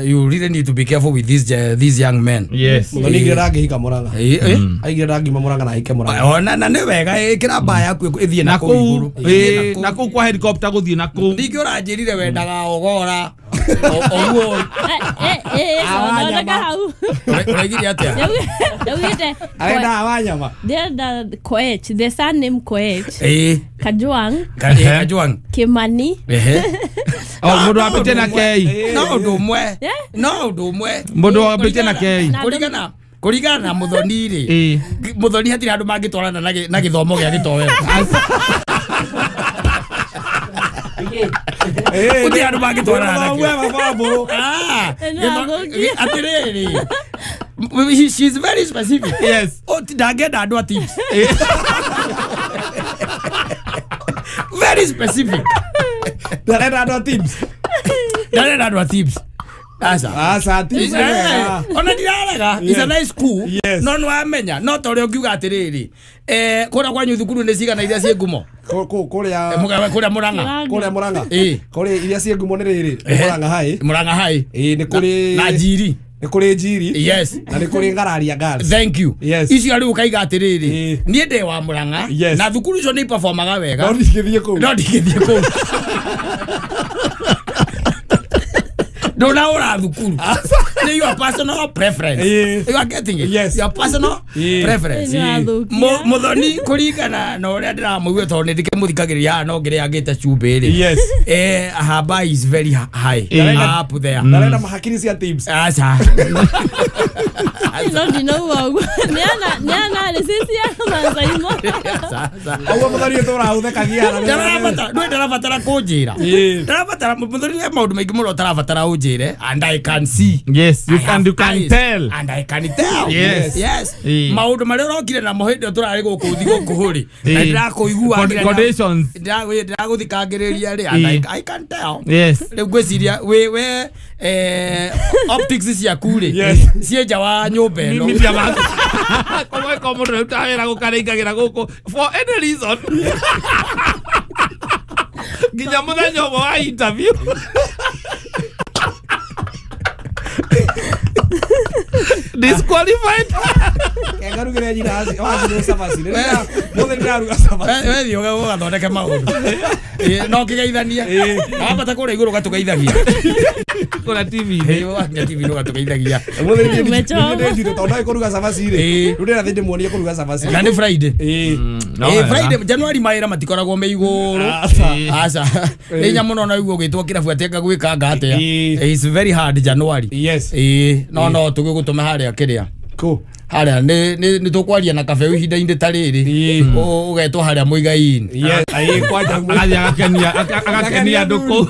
You really need to be careful with these young men. Mũthoni aigire ndangĩhika Mũrang'a. Ĩĩ, ĩĩ. Aigire ndangiuma Mũrang'a na ahike Mũrang'a. Ona na nĩ wega ĩkĩra mbaa yaku ĩthiĩ na Na kũu kũu igũrũ. Ĩthiĩ na kũu. Na kũu kwa helicopter gũthiĩ na kũu. Ningĩ ũranjĩrire wendaga ogora ũguo. Thondeka hau. Ũraigire atĩa? Ndaugĩte Arenda wa nyama. ndĩrenda Koech, the surname Koech. Kajwang. Kajwang. Kimani. O mũndũ wambĩtie na kei. No ũndũ ũmwe. No ũndũ ũmwe. Mũndũ wambĩtie na kei. Kũringana na Mũthoni rĩ, Mũthoni hatirĩ handũ mangĩtwarana na gĩthomo gĩa gĩtoero. Gũtirĩ handũ mangĩtwarana nakĩo. Ah, atĩrĩrĩ, she is very specific. Oh, ndangĩenda andũ a tips. Very specific. Ndarenda andũ a tips. Ndarenda andũ a tips. Aca. Aca, ti wega. Ona ndirarega, it's a nice school. Yes. No nĩwamenya no ta ũrĩa ũngiuga atĩrĩrĩ, kũrĩa kwanyu thukuru nĩ cigana iria ciĩ ngumo? Kũrĩa Kũrĩa Mũrang'a. Kũrĩa Mũrang'a. Ĩĩ. Kũrĩ iria ciĩ ngumo nĩ rĩrĩ, nĩ Mũrang'a High. Mũrang'a High. Ĩĩ, nĩ kũrĩ na Njiri. Nĩ kũrĩ Njiri. Yes. Na nĩ kũrĩ Ngararia Girls. Thank you. Yes. Icio rĩu ũkaiga atĩrĩrĩ, Ĩĩ. niĩ ndĩ wa Mũrang'a Yes. na thukuru icio nĩ iperformaga wega, No ndingĩthiĩ kũu. No ndingĩthiĩ kũu. Ndũnaũra thukuru, nĩ your personal preference. Ĩĩ. You are getting it? Yes. Your personal Ĩĩ. preference. Nĩwathũkia. Muthoni kũringana na ũrĩa ndĩramũigua, tondũ nĩ ndĩkĩmũthikagĩrĩria haha no ngĩrĩangĩte cumbĩ rĩ, Yes. Her bar is very high Ĩĩ. up there. Ndarenda mahakiri cia teams. Aca. No ndinauga ũguo. Nĩ analysis ya Mansaimo. Aca, aca. Ũguo mũthoni ũtũraga ũthekagia na Ndarabatara, ndũĩ ndarabatara kũnjĩra. Ĩĩ. Ndarabatara mũthoni, he maũndũ maingĩ mũno ũtarabatara ũnjĩre and I can see. Yes, you I can, have you can eyes tell. and I can tell. Yes. Yes. Ĩĩ. Maũndũ marĩa ũrokire namo hĩndĩ ĩyo tũrarĩ gũkũ thigũkũ rĩ, na Ĩĩ. ndĩrakũigua Conditions. Ndĩragũthikangĩrĩria rĩ, and Ĩĩ. I can tell. Yes. Rĩu ngwĩciria wĩ we optics ciaku rĩ, Yes. ciĩ nja wa nyũmba ĩno. Mimi ndiamaga. Koguo ko mũndũ ũrutaga wĩra gũkarĩingagĩra gũkũ for any reason. Nginya mũthenya ũmwe wa interview. Disqualified. Ngarugĩre nyina wacinwo cabaci. Mũthĩ ndĩraruga cabaci. We thiĩ ũgathondeke maũndũ. Ĩĩ, no ũkĩgeithanie wambata kũrĩa igũrũ ũgatũgeithagia. Kũrĩa TV-inĩ. Ĩĩ, wakinya TV-inĩ ũgatũgeithagia. Mũthĩ Umechoma. ndĩnjitũ tondũ ndoĩ kũruga cabaci rĩ. Ĩĩ. Rĩu ndĩrathiĩ ndĩmuonie kũruga cabaci. Na nĩ Friday. Ĩĩ. No, Ĩĩ, wega. Friday January mawĩra matikoragwo me igũrũ. Aca. Aca, nĩ hinya mũno na igua ũgĩtwo kĩrabu atĩ anga gwĩkanga atĩa. Ĩĩ. It's very hard January. Yes. Ĩĩ, no tũgĩgũtũme harĩa kĩrĩa Kũ? Harĩa nĩ tũkwaria na kabeu ihinda-inĩ ta rĩrĩ. Ĩĩ. Ũgetwo harĩa Mũigai-inĩ. Yes. Ĩĩ, kwanja. Agathiĩ agakenia andũ kũu.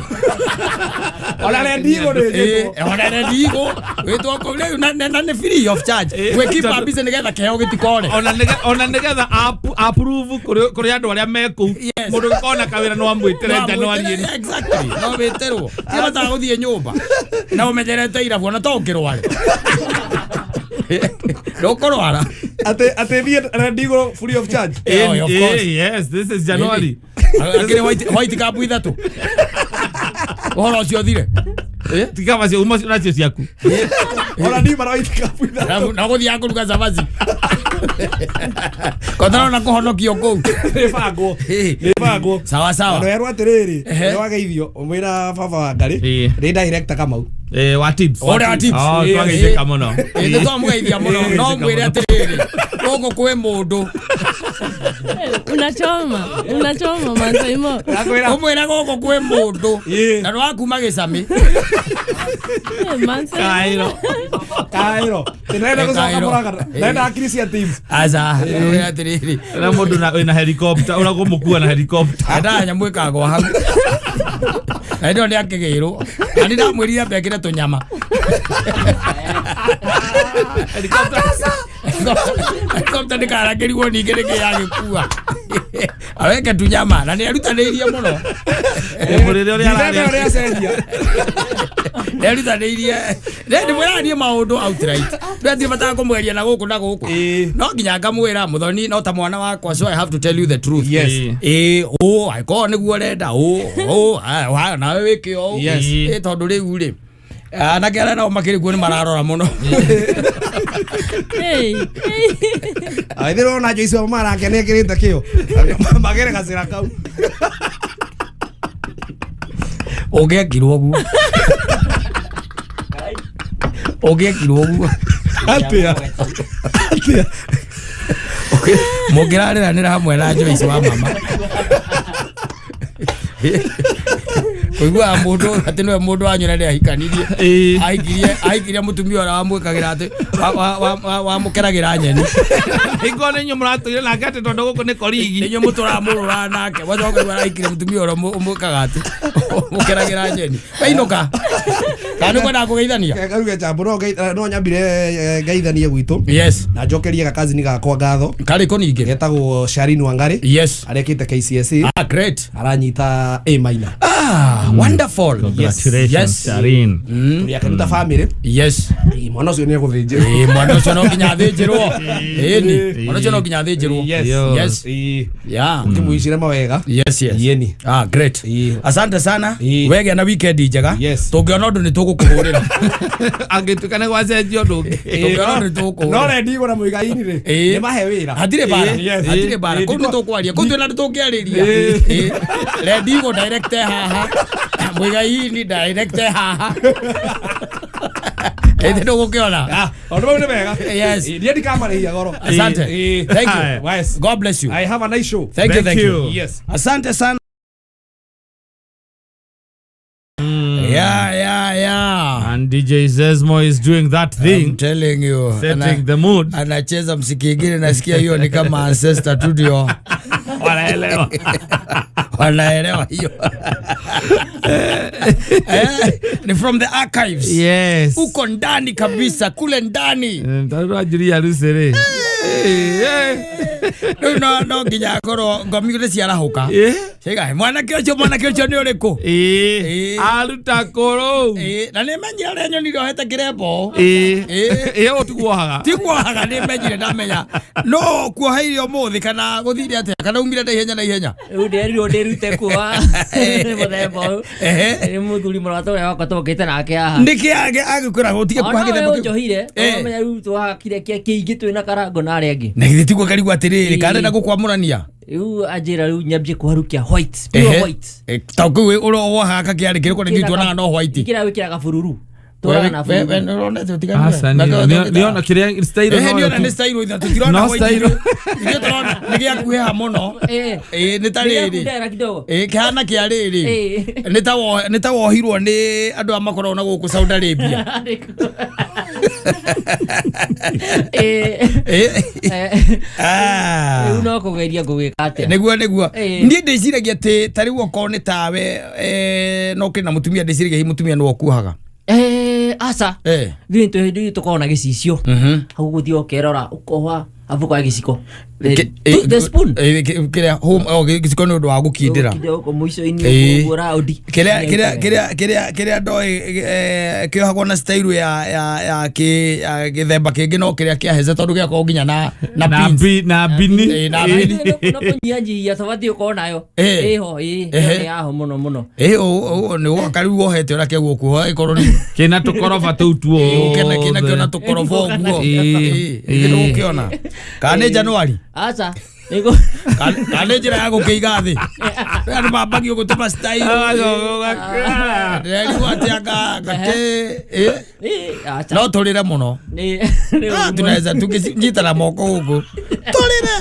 Ona rendigo nĩ njĩtwo. Ona rendigo wĩtwo kũu rĩu na nĩ free of charge. Ĩĩ. Gwĩkipa busy nĩgetha kĩheo gĩtikore. Ona nĩgetha approve kũrĩ andũ arĩa me kũu. Yes. Mũndũ ũngĩkorwo kawĩra no amwĩtĩre January ĩno. Exactly, no wĩtĩrwo tibatara gũthiĩ nyũmba na ũmenyerete irabu, ona to ũkĩrware, ndũkũrwara. Atĩ thiĩ rendigo free of charge. Yeah, of course. Yes, this is January. Akĩrĩ white cup ithatũ, ũhoro ũcio ũthire. Eh? Tiga macio uma nacio ciaku. Ona ndiuma na white cup ithatũ. Na gũthiaga kũruga cabaci kotarona kũhonokio kũu. Nĩ bangwo. Ĩĩ. Nĩ bangwo. Sawa sawa. Andũ erwo atĩrĩrĩ, Ehe. nĩ wageithio ũmwĩra baba wa Ngarĩ Ĩĩ. nĩ director Kamau. Wa tips. Ũrĩa wa tips. Oh, Ĩĩ. twageithĩka mũno. Ĩĩ, nĩ twamũgeithia mũno, no mwĩre atĩrĩrĩ, gũkũ kwĩ mũndũ. Unachoma, unachoma, Mansaimo. Ndakwĩra. Ũmwĩre gũkũ kwĩ mũndũ Ĩĩ. na nĩ wakuma gĩcamĩ. Mansaimo. Kairo. Kairo. Ndĩrenda gũcoka Kairo. Mũrang'a. Ndĩrenda hakiri cia teams. Aca, ũrĩa atĩrĩrĩ, Na mũndũ wĩna helicopter ũragũmũkua na helicopter. Endaga nyamũ ĩkagwa hau na hĩndĩ ĩyo nĩ akĩgĩrwo, na nĩ ndamwĩrire ambe ekĩre tũnyama. Helicopter. Helicopter ndĩkarangĩrigwo ningĩ nĩkĩ yagĩkua, aweke tunyama na nĩ erutanĩirie mũno. Mũrĩre ũrĩa Ndithemba ararĩa. ũrĩa acenjia. Nĩ erutanĩirie, ndĩmwĩraga niĩ maũndũ outright, ndĩrathiĩ bataga kũmweria na gũkũ na gũkũ. Ĩĩ. No nginya ngamwĩra mũthoni no ta mwana wakwa, so I have to tell you the truth. Yes. Ĩĩ, ũ angĩkorwo nĩguo ũrenda ũ nawe wĩke ũũ. Yes. Ĩĩ, tondũ rĩu rĩ, anake arĩa nao makĩrĩ kuo nĩ mararora mũno. Hey, hey. Aithĩrwo ona Joyce wa marake nĩ ekĩrĩte kĩo. Magere gacĩra kau. Ũngĩekirwo ũguo, ũngĩekirwo ũguo. Atĩa? Atĩa? Mũngĩrarĩranĩra hamwe na Joyce wa mama, kũiguaga mũndũ atĩ nĩwe mũndũ wanyu na nĩ ahikanirie. Ĩĩ. Ahikirie mũtumia ũrĩa wamwĩkagĩra atĩ wamũkeragĩra nyeni. Ĩngorwo nĩ inyuĩ mũratũire nake atĩ tondũ gũkũ nĩ korigi. Nĩ inyuĩ mũtũraga mũrũraga nake, wacoka rĩu arahikirie mũtumia ũrĩa ũmwĩkaga atĩ ũmũkeragĩra nyeni. Wainũka kana nĩ kwendaga kũgeithania? Ngaruge chambo no nyambire ngeithanie gwitũ. Yes. Na njokerie gakazini gakwa ngatho. Karĩkũ ningĩ? Getagwo Sharin Wangari. Yes. Arekĩte KCSE. Ah, great. Aranyita A minor. Ah. Ah, wonderful. Congratulations, Yes. Charlene. Tũrĩ akenu ta bamĩrĩ. Yes. Ĩĩ, mwana ũcio nĩ egũthĩnjĩrwo. Ĩĩ, mwana ũcio no nginya athĩnjĩrwo. Ĩni, mwana ũcio no nginya athĩnjĩrwo. Yes. Yes. Ĩĩ. Yeah. Ũkĩmũicire mawega. Yes, yes. Yeni. Ah, great. Ĩĩ. Asante sana. Ĩĩ. Wegĩa na weekend njega. Yes. Tũngĩona ũndũ nĩ tũgũkũhũrĩra. Angĩtuĩka nĩ gwacenjio ũndũ ũngĩ. Tũngĩona ũndũ nĩ tũgũkũhũrĩra. No rendi igũra mũigai-inĩ rĩ. Ĩĩ. Nĩ mahe wĩra. Hatirĩ bara. Ĩĩ, yes. Hatirĩ bara. Ĩĩ, Kũu nĩ tũkwaria. Kũu twĩna andũ tũngĩarĩria. Ĩĩ. Rendigo direct haha. Mũigai-inĩ direct haha. Ĩĩ ndũgũkĩona. Ah, maũndũ mau nĩ mega. Yes. Ĩĩ, niĩ ndikamarĩhia goro. Asante. Ĩĩ. Thank you. Yes. God bless you. I have a nice show. Thank you, Thank thank you. you. Yes. Asante sana. Yeah. And DJ Zesmo is doing that I'm thing, telling you. setting Ana- the mood. Anacheza mziki ingine nasikia hiyo ni kama ancestor studio. Wanaelewa. Wanaelewa hiyo. Ni from the archives. Yes. Uko ndani kabisa, kule ndani. Mtarå anjiri harusi rĩ. Rĩu no nginya akorwo ngomi nĩ ciarahũka. Ciga, mwanake ũcio mwanake ũcio nĩ ũrĩkũ? Ĩĩ. Aruta kũrũ. Ĩĩ, na nĩ menyire ũrĩa nyonire ohete kĩrembo. Ĩĩ. Ĩĩ. Ĩĩ ũtiguohaga. Ti kuohaga nĩ menyire ndamenya. No kuoheirie ũmũthĩ kana gũthire atĩa kana umire na ihenya na ihenya. Rĩu ndĩrerirwo ndĩrute kuoha nĩ mũthemba ũyũ. Ehe. Nĩ mũthuri mũrata ũrĩa wakwa twokĩte nake haha. Nĩkĩ agĩkwĩra gũtige kuoha Ona gĩthemba we kĩu? ũnjohire, ũramenya rĩu twahakire kĩa kĩingĩ twĩna karango na arĩa angĩ. Na githĩ tiguo karigwo atĩrĩrĩ Ĩĩ. karenda gũkwamũrania. Rĩu anjĩra rĩu nyambie kũharũkia white, pure white. Ta kũu ũrĩa wohaga kakĩarĩ kĩrĩkũ nĩ tuonaga no white. Kĩrĩa wĩkĩraga bururu. Tũraga na We- we- bururu. nĩũronete ũtiganu? Aca, nĩona kĩrĩa style Ehe, noyo nĩona tu. nĩ style ithuĩ tũtirona No white style. ithuĩ. Ithuĩ tũrona nĩ gĩakuhĩha mũno. Ĩĩ. Ĩĩ, nĩ ta rĩrĩ. Nĩgĩakundera kidogo. Ĩĩ, kĩhana kĩa rĩrĩ. Ĩĩ. Nĩ ta wohirwo nĩ andũ a makoragwo na gũkũ Saudi Arabia. Ĩĩ. Ĩĩ. Eh, Ah. Rĩu no kũgeria ngũgĩka atĩa. Nĩguo nĩguo. Ĩĩ. Niĩ ndĩciragia atĩ ta rĩu okorwo nĩ tawe no kĩrĩ na mũtumia ndĩciragia hihi mũtumia nĩwe ũkuohaga. Aca. Eh. Ithuĩ nĩ hĩndĩ tũkoragwo na gĩcicio. Hau gũthiĩ ũkerora ũkoha arabu ũkoya gĩciko. The spoon. Kĩrĩa home oh, gĩciko nĩ ũndũ wa gũkindĩra. Gũkindĩra gũkũ mũico-inĩ Ĩĩ. ũguo raundi. Kĩrĩa kĩrĩa kĩrĩa kĩrĩa kĩrĩa ndoĩ kĩohagwo na style ya ya ya kĩ ya gĩthemba kĩngĩ no kĩrĩa kĩa hece tondũ gĩakoragwo nginya na na Na pins. na bini. Ĩĩ, na bini. No kũnyihanyihia tũbatiĩ gũkorwo nayo. Ĩĩ. Ĩho ĩĩ. Ehe. Ĩyo nĩ yaho mũno mũno. Ĩĩ, nĩ woka rĩu wohete ũrĩa kĩaguo kuoha ĩkorwo nĩ Kĩna tũkoroba tũu kĩna kĩna kĩona tuothe. tũkoroba ũguo. Ĩĩ. Ĩĩ, ĩĩ, ndũgũkĩona. Kana nĩ Januari? Aca. Nĩguo. Kana nĩ njĩra ya gũkĩiga thĩ? Andũ mambagia gũtũma style. Ndĩrerigwo atĩ anga gakĩ ĩĩ. Ĩĩ, aca. No tũrĩre mũno. Nĩ nĩ Ah, ũru mũno. tunaweza tukinyitana moko gũkũ tũrĩre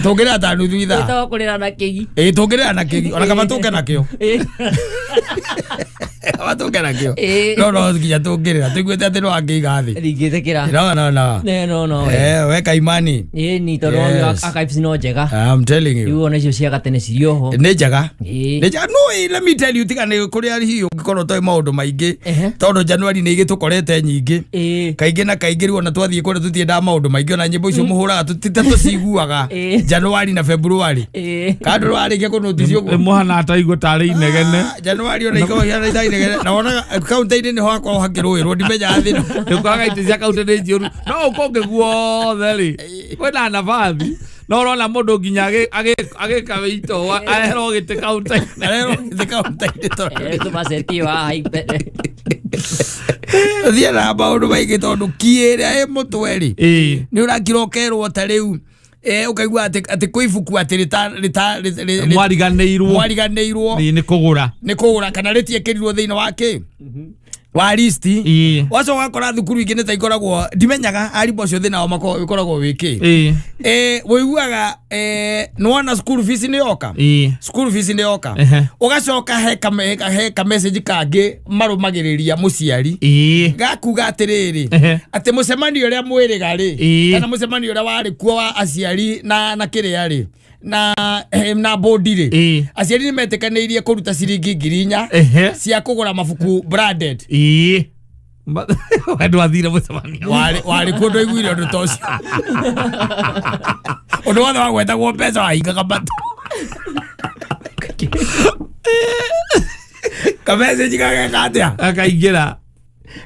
tũngĩrĩra ta nuthu ithaa. Wĩtagwo kũrĩra na kĩgi. Ĩĩ, tũngĩrĩra na kĩgi ona kaba tũke nakĩo. Ĩĩ. Kaba tũke nakĩo. Ĩĩ. No no nginya tũngĩrĩra tũiguĩte atĩ no angĩiga thĩ. Ndingĩtĩkĩra. No no no. No no no. Weka imani. Ĩĩ ni tondũ Yes. archives no njega. I'm telling you. Rĩu ona icio cia gatene cirĩ oho. Nĩ njega. Ĩĩ. Nĩ njega. No let me tell you tiga nĩ kũrĩa hihi ũngĩkorwo ũtoĩ maũndũ maingĩ Ehe. tondũ Januari nĩ igĩtũkorete nyingĩ. Ĩĩ. Kaingĩ na kaingĩ rĩu ona twathiĩ kũrĩa tũtiendaga maũndũ maingĩ ona nyĩmbo icio mũhũraga tũtita tũciguaga Ĩĩ. Januari na Februari. Ĩĩ. Kandũ warĩkia kũnũticio Nĩ mũhana ataigua tarĩ inegene. Januari ona ikoragwo ihana itarĩ inegene na wonaga kaunti-inĩ nĩho hakoragwo hakĩrũĩrwo ndimenyaga thĩna. Nĩũkoraga itĩ cia kaunti nĩ njũru. No ũkũngĩ guothe rĩ kwĩna nabathi no ũrona mũndũ nginya agĩka wĩito aherwo gĩtĩ kaunti-inĩ. Arerwo gĩtĩ kaunti-inĩ tondũ Ĩĩ, tũmaceti haha mbere. Thiĩ na maũndũ maingĩ tondũ kiĩ ĩrĩa ĩ mũtwe rĩ Ĩĩ. nĩ ũrakira ũkerwo ta rĩu ũkaigua atĩ kwĩ ibuku atĩ Mwariganĩirwo. mwariganĩirwo Nĩ kũgũra. nĩ kũgũra kana rĩtiĩkĩrirwo thĩinĩ wa kĩ wa list. Ĩĩ. Wacoka ũgakora thukuru ingĩ nĩ ta ikoragwo ndimenyaga arimũ acio thĩna wao ũkoragwo wĩ kĩ. Ĩĩ. Ũiguaga nĩwona school fees nĩ yoka. Ĩĩ. School fees nĩ yoka. Ehe. Ũgacoka he ka message kangĩ marũmagĩrĩria mũciari Ĩĩ. gakuga atĩrĩrĩ Ehe. atĩ mũcemanio ũrĩa mwĩrĩga rĩ Ĩĩ. kana mũcemanio ũrĩa warĩ kuo wa aciari na kĩrĩa rĩ na bodi rĩ Ĩĩ. aciari nĩ metĩkanĩirie kũruta ciringi 4,000 Ehe. cia kũgũra mabuku branded. Ĩĩ. We ndwathire mũcemanio. Warĩ kuo ndwaiguire ũndũ ta ũcio. Ũndũ wothe wagwetagwo mbeca wahingaga matũ. Kamessage gageka atĩa? Akaingĩra.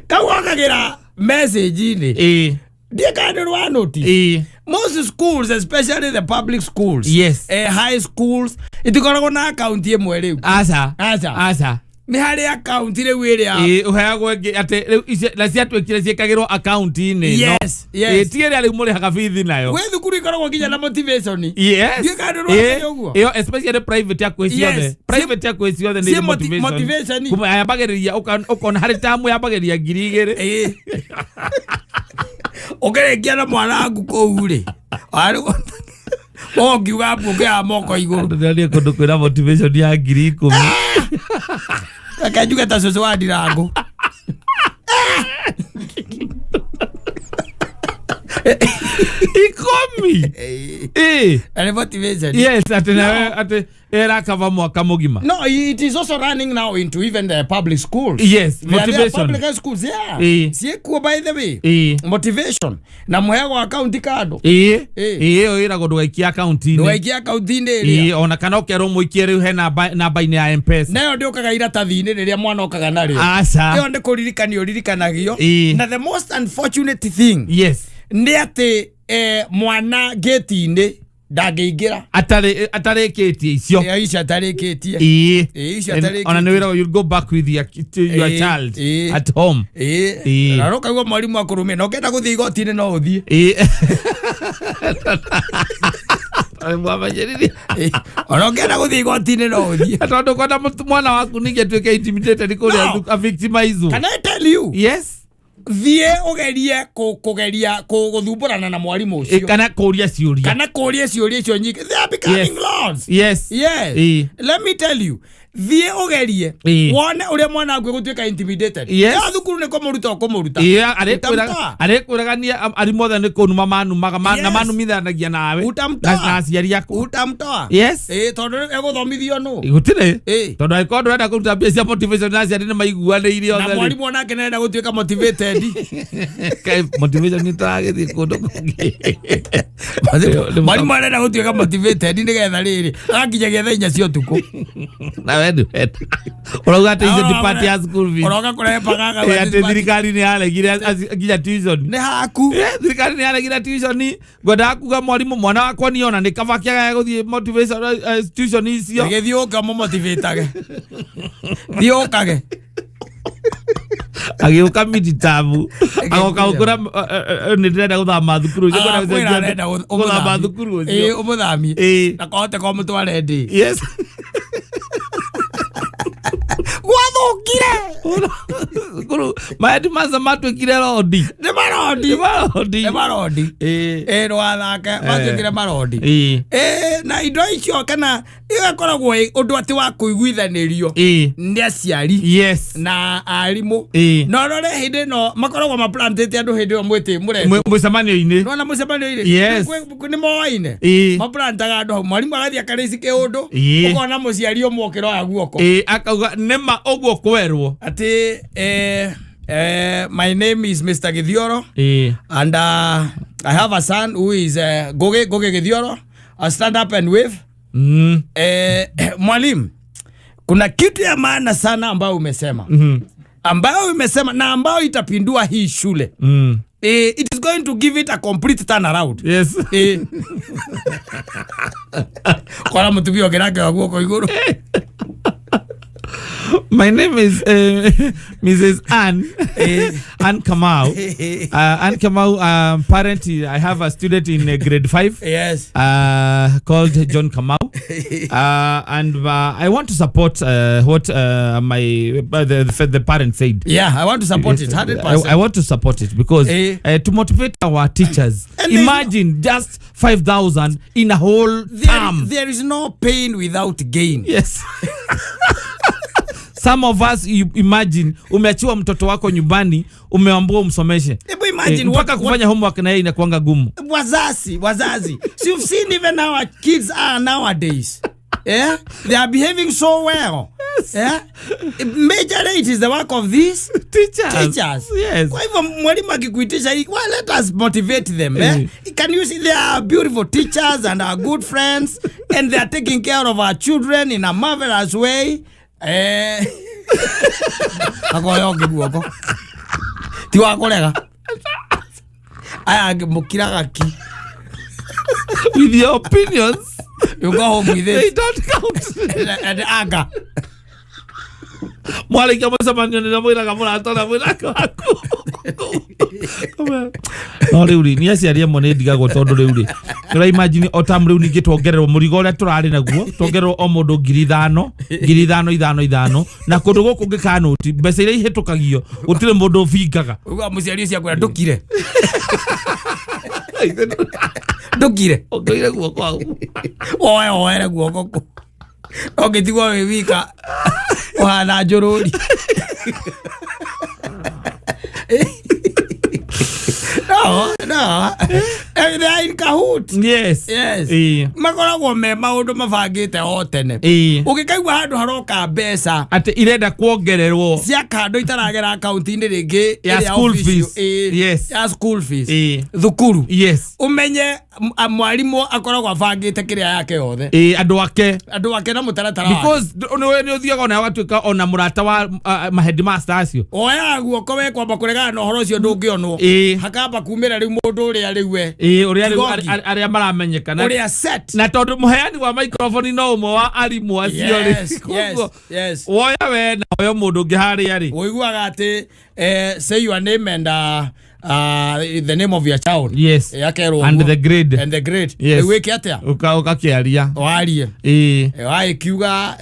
Kau okagĩra message-inĩ. Ndiĩ kana nĩ rwa notice. Most schools, especially the public schools, high schools, itikoragwo na account ĩmwe rĩu. Aca. Aca. Aca. Nĩ harĩ account rĩu ĩrĩa Ĩĩ, ũheagwo ĩngĩ atĩ rĩu na ciatuĩkire ciĩkagĩrwo akaunti-inĩ. Yes. Ti ĩrĩa rĩu mũrĩhaga bithi nayo. Gwĩ thukuru ikoragwo nginya na motivation. Yes. Ndiũĩ kana nĩ ũrona ũguo. Ĩyo especially private hakuhĩ ciothe. Private hakuhĩ ciothe nĩ Ciĩ irĩ motivation. motivation. Kuma yambagĩrĩria ũkona harĩ tamu yambagĩrĩria 2000. Ĩĩ. Ũkĩrĩkia na mwana waku kũu rĩ, ũngiuga mbu ũkĩoya moko igũrũ. Andũ nĩonie kũndũ kwĩna motivation ya 10,000. Reke njuge ta cũcũ wa Ndirango. Ikũmi. Ĩĩ. Na nĩ motivation. Yes, atĩ nawe atĩ ĩrakaba mwaka mũgima. No, it is also running now into even the public schools. Yes, There are motivation. public schools, yeah. Ciĩkuo by the way. Motivation. Na mũheagwo account kando. Ĩĩ. Ĩĩ. Ĩĩ, ĩyo ĩragwo ndũgaikie akaunti-inĩ. Ndũgaikie akaunti-inĩ ĩrĩa. Ĩĩ, ona kana ũkerwo mũikie rĩu he namba-inĩ ya M-Pesa. Nayo ndĩũkaga iratathi-inĩ rĩrĩa mwana okaga narĩo. Aca. Ĩyo nĩ kũririkanio ũririkanagio. Ĩĩ. Na the most unfortunate thing Yes. nĩ atĩ mwana gate-inĩ ndangĩingĩra. Atarĩkĩtie icio. Ĩyo icio atarĩkĩtie. Ĩĩ. Ĩĩ, icio And atarĩkĩtie. ona nĩ wĩragwo you'll go back with your, to your Ĩĩ, child ĩĩ. at home. Ĩĩ. Ĩĩ. Na ũkaigua mwarimũ akũrũmia na ũkĩenda gũthiĩ igoti-inĩ no ũthiĩ. Ĩĩ. Mwamenyeririe. Ĩĩ. Ona ũkĩenda gũthiĩ igoti-inĩ no ũthiĩ. Tondũ kwenda mwana waku ningĩ atuĩke intimidated kũrĩa No. avictimizwo. Can I tell you? Yes. Thiĩ ũgerie kũgeria gũthumbũrana na mwarimũ Ĩĩ, ũcio. kana kũria ciũria. Kana kũria ciũria icio nyingĩ. They are becoming Yes. lords. Yes. Yes. Ĩĩ. Let me tell you. Thiĩ ũgerie Ĩĩ. wone ũrĩa mwana waku egũtuĩka intimidated. Yes. Ya thukuru nĩ kũmũruta ũkũmũruta. Ĩĩ, Utamtoa. arĩkwĩraga niĩ arimũ othe nĩ kũnuma manumaga na Yes. manumithanagia nawe Utamtoa. na aciari aku. Utamtoa. Yes. Ĩĩ, tondũ rĩu egũthomithio nũ. Gũtirĩ. Ĩĩ. Tondũ angĩkorwo ndũrenda kũruta mbia cia motivation na aciari nĩ maiguanĩire Na othe rĩ. mwarimũ onake nĩarenda gũtuĩka motivated. Kaĩ motivation nĩ tũragĩthiĩ kũndũ kũngĩ. Mwarimũ arenda gũtuĩka motivated nĩgetha rĩrĩ agakinyagia thaa inya cia ũtukũ. Na we ndũrenda. Ũrauga atĩ icio ti part ya school fees. Ũroka kũrehe pagaga. Ĩĩ, atĩ thirikari nĩ yaregire nginya tuition. Nĩ haku. Ĩĩ, thirikari nĩ yaregire tuition. Ngwendaga kuga mwarimũ mwana wakwa niĩ ona nĩ kaba kĩagaga gũthiĩ motivation tuition icio. Gĩthiĩ ũka mũmotivatage. Thiĩ ũkage. Agĩũka midterm agoka gũkũra nĩ ndĩrenda gũthama thukuru ũcio, ngwenda Akwĩra gũcenjia arenda gũthama thukuru Ĩĩ, ũcio. ũmũthamie. Ĩĩ. Na kohote ko mũtware ndĩ. Yes. Gwathũkire. Thukuru maheadmaster matuĩkire rondi. Nĩ marondi. Nĩ marondi. Nĩ marondi. Ĩĩ. Ĩĩ, ndũgathake. Matuĩkire marondi. Ĩĩ. Ĩĩ, na indo icio kana igakoragwo ĩ ũndũ atĩ wa kũiguithanĩrio Ĩĩ. nĩ aciari Yes. na arimũ. Ĩĩ. Na ũrore hĩndĩ ĩno makoragwo maplantĩte andũ hĩndĩ ĩyo mwĩtĩ mũretwo. Mũcemanio-inĩ. Nĩwona mũcemanio-inĩ? Yes. Nĩ moaine. Ĩĩ. Maplantaga andũ hau. Mwarimũ agathiĩ akarĩci kĩũndũ. Ĩĩ. Ũkona mũciari ũmwe ũkĩroya guoko. Ĩĩ, akauga nĩma ũguo kwerwo. Atĩ my name is Mr. Githioro. Ĩĩ. And I have a son who is Ngugi Githioro. I stand up and wave. Mwalimu, kuna kitu ya maana sana ambayo umesema. Ambayo umesema na ambayo itapindua hii shule. It is going to give it a complete turnaround. Yes. Kora mũtumia ũngĩ nake wa guoko igũrũ. My name is Mrs. Ann. Ann Kamau. Ann Kamau, parent, I have a student in grade 5. Yes. Called John Kamau. And I want to support what the parent said. Yeah, I want to support it 100%. I want to support it because to motivate our teachers. And Imagine just 5,000 in a whole term. There is no pain without gain. Yes. Some of us, you imagine umeachiwa mtoto wako nyumbani, umeambiwa umsomeshe. Hebu imagine Mpaka kufanya homework na yeye inakuanga gumu. Wazazi. So you've seen even how our kids are nowadays. Yeah? They are behaving so well. Yes. Yeah? Majorly it is the work of these teachers. Yes. Kwa hivyo mwalimu akikuitisha hii, well, let us motivate them. Eh? Can you see they are beautiful teachers and are good friends and they are taking care of our children in a marvelous way. Akoya ũngĩ guoko ti wa kũrega aya angĩ mũkiraga ki. With your opinions, You go home with they it don't count. And anger. Mwarĩkia mũcemanio nĩrĩo mwĩraga mũrata ũrĩa mwĩnake waku. No rĩu rĩ, niĩ aciari amwe nĩ ndigagwo tondũ rĩu rĩ, nĩũra imagine o tamu rĩu ningĩ tuongererwo mũrigo ũrĩa tũrarĩ naguo, tuongererwo o mũndũ 5,000, 5,000, 5 5, na kũndũ gũkũ ngĩkanũti mbeca iria ihĩtũkagio gũtirĩ mũndũ ũbingaga. Uga mũciari ũcio akwĩra ndũkire, ndũkire. Ongereire guoko hau. Woe woere guoko kũ ũngĩtigwo wĩ wika ũhana njũrũri. No, no. They are in cahoot. Yes. Yes. Ĩĩ. Makoragwo me maũndũ mabangĩte o tene. Ĩĩ. Ũngĩkaigua handũ haroka mbeca atĩ irenda kuongererwo cia kando itaragera akaunti-inĩ rĩngĩ Ya ĩrĩa school official, fees. ĩĩ, Yes. ya school fees. Ĩĩ. Thukuru. Yes. Ũmenye mwarimũ akoragwo abangĩte kĩrĩa yake yothe. Ĩĩ, andũ ake. Andũ ake na mũtaratara wake. Because nĩ ũthiaga ona ũgatuĩka ona mũrata wa maheadmaster acio. Oyaga guoko we kwamba kũregana na ũhoro ũcio ndũngĩonwo. Ĩĩ. Hakamba kumĩra rĩu mũndũ ũrĩa rĩu we Ĩĩ, ũrĩa rĩu Kigongi. arĩa maramenyekana ũrĩa set. Na tondũ mũheani wa microphone no ũmwe wa arimũ acio rĩ. Yes, yes, Koguo, yes. woya we na woya mũndũ ũngĩ harĩa rĩ. Ũiguaga atĩ say your name and the name of your child. Yes. Akerwo And ũguo. the grade. And the grade. Yes. Rĩu wĩke atĩa? Ũkakĩaria. Warie. Ĩĩ. Wagĩkiuga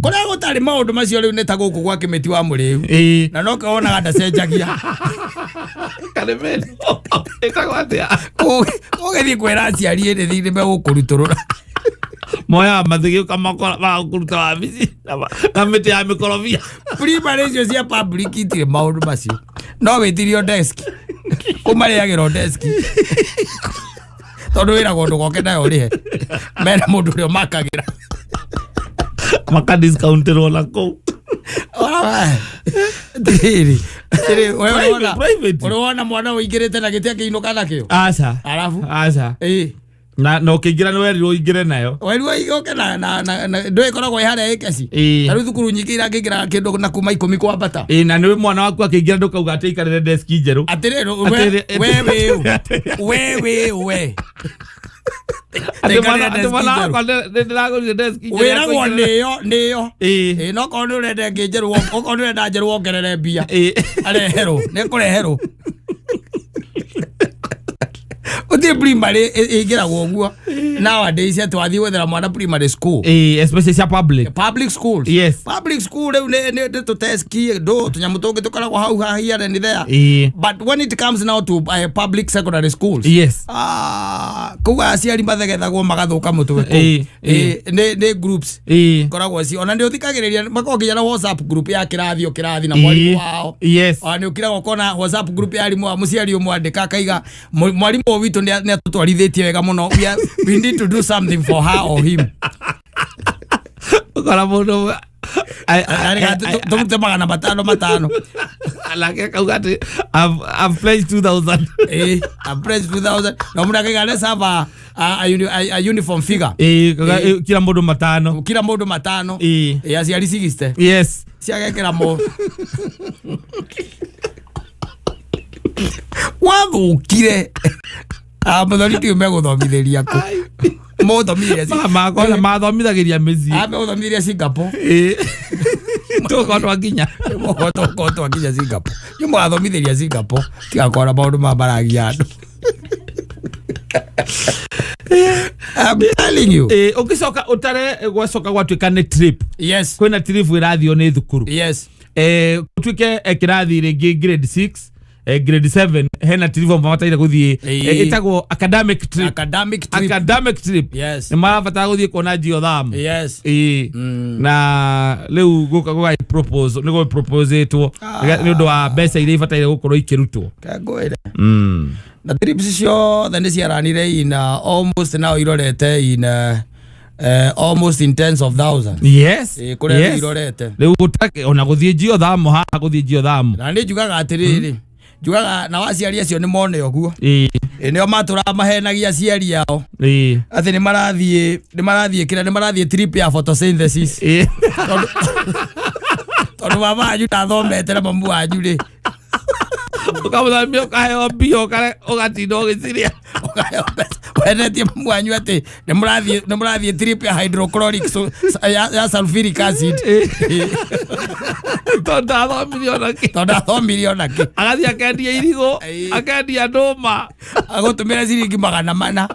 kũrĩa gũtarĩ maũndũ macio rĩu nĩ ta gũkũ gwa kĩmĩti wa mũrĩu. Ĩĩ. Na no wonaga ndacenjagia. Karemeno. Ĩtagwo atĩa? Ũgĩthiĩ kwĩra aciari ĩrĩ thĩ megũkũrutũrũra. Moyaga mathĩgĩ ũkamakora magakũruta wabici na mĩtĩ ya mĩkorobia. Primary icio cia public itirĩ maũndũ macio. No wĩtirio desk. Kũmarĩagĩrwo desk. Tondũ wĩragwo ndũgoke nayo ũrĩhe. Mena mũndũ ũrĩa ũmakagĩra. Makadiscountirwo na kũu. Atĩrĩrĩ, atĩrĩrĩ, we ũrĩ wona- Private. ũrĩ wona mwana ũingĩrĩte na gĩtĩ akĩinũka nakĩo? Aca. Arabu? Aca. Ĩĩ. Na ũkĩingĩra nĩ werirwo ũingĩre nayo. Werirwo ũke na ndũĩ ĩkoragwo ĩ harĩa ĩkeci. Ĩĩ. Ta rĩu thukuru nyingĩ irakĩingĩraga kĩndũ na kuma 10 kwambata. Ĩĩ, na nĩ mwana waku akĩingĩra ndũkauga atĩ aikarĩre deski njerũ. Atĩrĩrĩ, Atĩrĩ- we wĩ ũ? We wĩ ũ we? Atĩ Aikarĩre atĩ deski mwana njerũ. wakwa nĩ ndĩragũrire deski njerũ ya Wĩragwo kũingĩra. nĩyo nĩyo. Ĩĩ. Ĩĩ, no korwo nĩ ũrenda ĩngĩ njerũ, okorwo nĩ ũrenda njerũ wongerere mbia. Ĩĩ. Areherwo, nĩ kũreherwo. Gũtirĩ primary ĩingĩragwo ũguo. Nowadays atĩ wathiĩ gwethera mwana primary school. Ĩĩ, especially cia public. Public schools. Yes. Public school rĩu nĩ tũteski ndũ tũnyamũ tũngĩ tũkoragwo hau haha here and there. Ĩĩ. But when it comes now to public secondary schools. Yes. Ah, kũu aciari mathegethagwo magathũka mũtwe kũu. Ĩĩ, Ĩĩ, nĩ groups. Ĩĩ. Koragwo ci ona nĩ ũthikagĩrĩria makoragwo nginya na WhatsApp group ya kĩrathi o kĩrathi na mwarimũ Ĩĩ. wao. Yes. Ona nĩ ũkiraga ũkona WhatsApp group ya arimũ a mũciari ũmwe andĩka akaiga mwarimũ ũyũ witũ nĩ atũtwarithĩtie wega mũno. We need to do something for her or him. Ũkora mũndũ ũmwe Tũrute 500 500. Nake akauga atĩ I've pledged 2000. Ĩĩ, I've pledged 2000. Na mũndũ akaiga let's have a uniform figure. Ĩĩ, kila mũndũ 5. Kila mũndũ 5. Ĩĩ. Ĩĩ, aciari 60. Yes. Ciagekĩra mo. Wathũkire. Mũthoni ndiũ megũthomithĩria kũ. Mũthomithĩria Makona mathomithagĩria mĩciĩ. Megũthomithĩria Singapore. Ĩĩ. Tũgũkorwo twakinya. Tũgũkorwo twakinya Singapore. Inyuĩ mũgathomithĩria Singapore. Tigakorwo na maũndũ maya maragia andũ. I'm telling you. Ĩĩ, ũgĩcoka ũtare gwacoka gwatuĩka nĩ trip. Yes. Kwĩna trip ĩrathio nĩ thukuru. Yes. Gũtuĩke kĩrathi rĩngĩ grade 6, grade 7 hena trip mabataire gũthiĩ. Ĩĩ. Ĩtagwo academic trip. Academic trip. Academic trip. Yes. Nĩ marabatara gũthiĩ kuona geothermal. Yes. Ĩĩ. Na rĩu gũka gũga propose nĩ gũ proposetwo nĩ ũndũ wa mbeca iria ibataire gũkorwo ikĩrutwo. Kangwĩre. Na trips ciothe nĩ ciaranire in almost now irorete in almost in tens of thousands. Yes. Ĩĩ, kũrĩa Yes. irorete. Rĩu ona gũthiĩ geothermal haha gũthiĩ geothermal. Na nĩ njugaga atĩrĩrĩ, njugaga na aciari acio nĩ mone ũguo. Ĩĩ. Ĩĩ, nĩo matũraga mahenagia aciari ao Ĩĩ. atĩ nĩ marathiĩ nĩ marathiĩ kĩrĩa nĩ marathiĩ trip ya photosynthesis. Ĩĩ. Tondũ baba wanyu ndathomete na mamu wanyu rĩ. Ũkamũthambia ũkaheo mbia ũgatinda ũgĩciria. Ũkaheo mbeca. Wendetie mamu wanyu atĩ nĩ mũrathiĩ trip ya hydrochloric ya sulfuric acid. Tondũ ndathomire ona kĩ. Tondũ ndathomire ona kĩ. Agathiĩ akendia irigũ, akendia ndũma. Agũtũmĩra ciringi 400.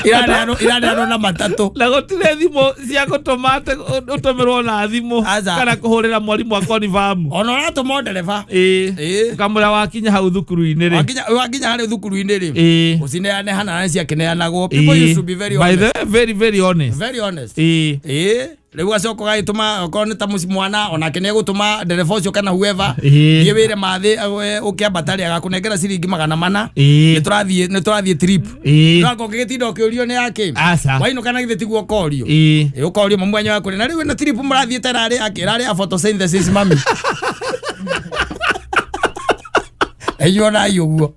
Iraneanwo na matatũ. Na gũtirĩ thimũ cia gũtũma atĩ ũtũmĩrwo na thimũ Aca. kana kũhũrĩra mwarimũ akonibamu. Ona ũratũma ndereba. Ĩĩ. Ĩĩ. Ũkamwĩra wakinya hau thukuru-inĩ rĩ. Wakinya harĩ thukuru-inĩ rĩ. Ĩĩ. Ũcineane hana na ciakĩneanagwo. People used to be very By honest. the way, very very honest. Very honest. Ĩĩ. Ĩĩ. Rĩu gacoka ũgagĩtũma okorwo nĩ ta mwana onake nĩ egũtũma ndereba ũcio kana whoever. Ĩĩ. Thiĩ wĩre mathĩ ũkĩambata rĩ agakũnengera ciringi 400. Ĩĩ. Nĩ tũrathiĩ trip. Ĩĩ. No ũngĩgĩtinda ũkĩũrio nĩ yakĩ. Aca. Wainũka na githĩ tiguo ũkorio. Ĩĩ. Ĩ ũkorio mamu wanyu akũrĩ na rĩu ĩno trip mũrathiĩte ĩrarĩ yakĩ ĩrarĩ ya photosynthesis mami. Inyuĩ onai ũguo.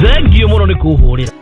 Thengio mũno nĩ kũhũrĩra.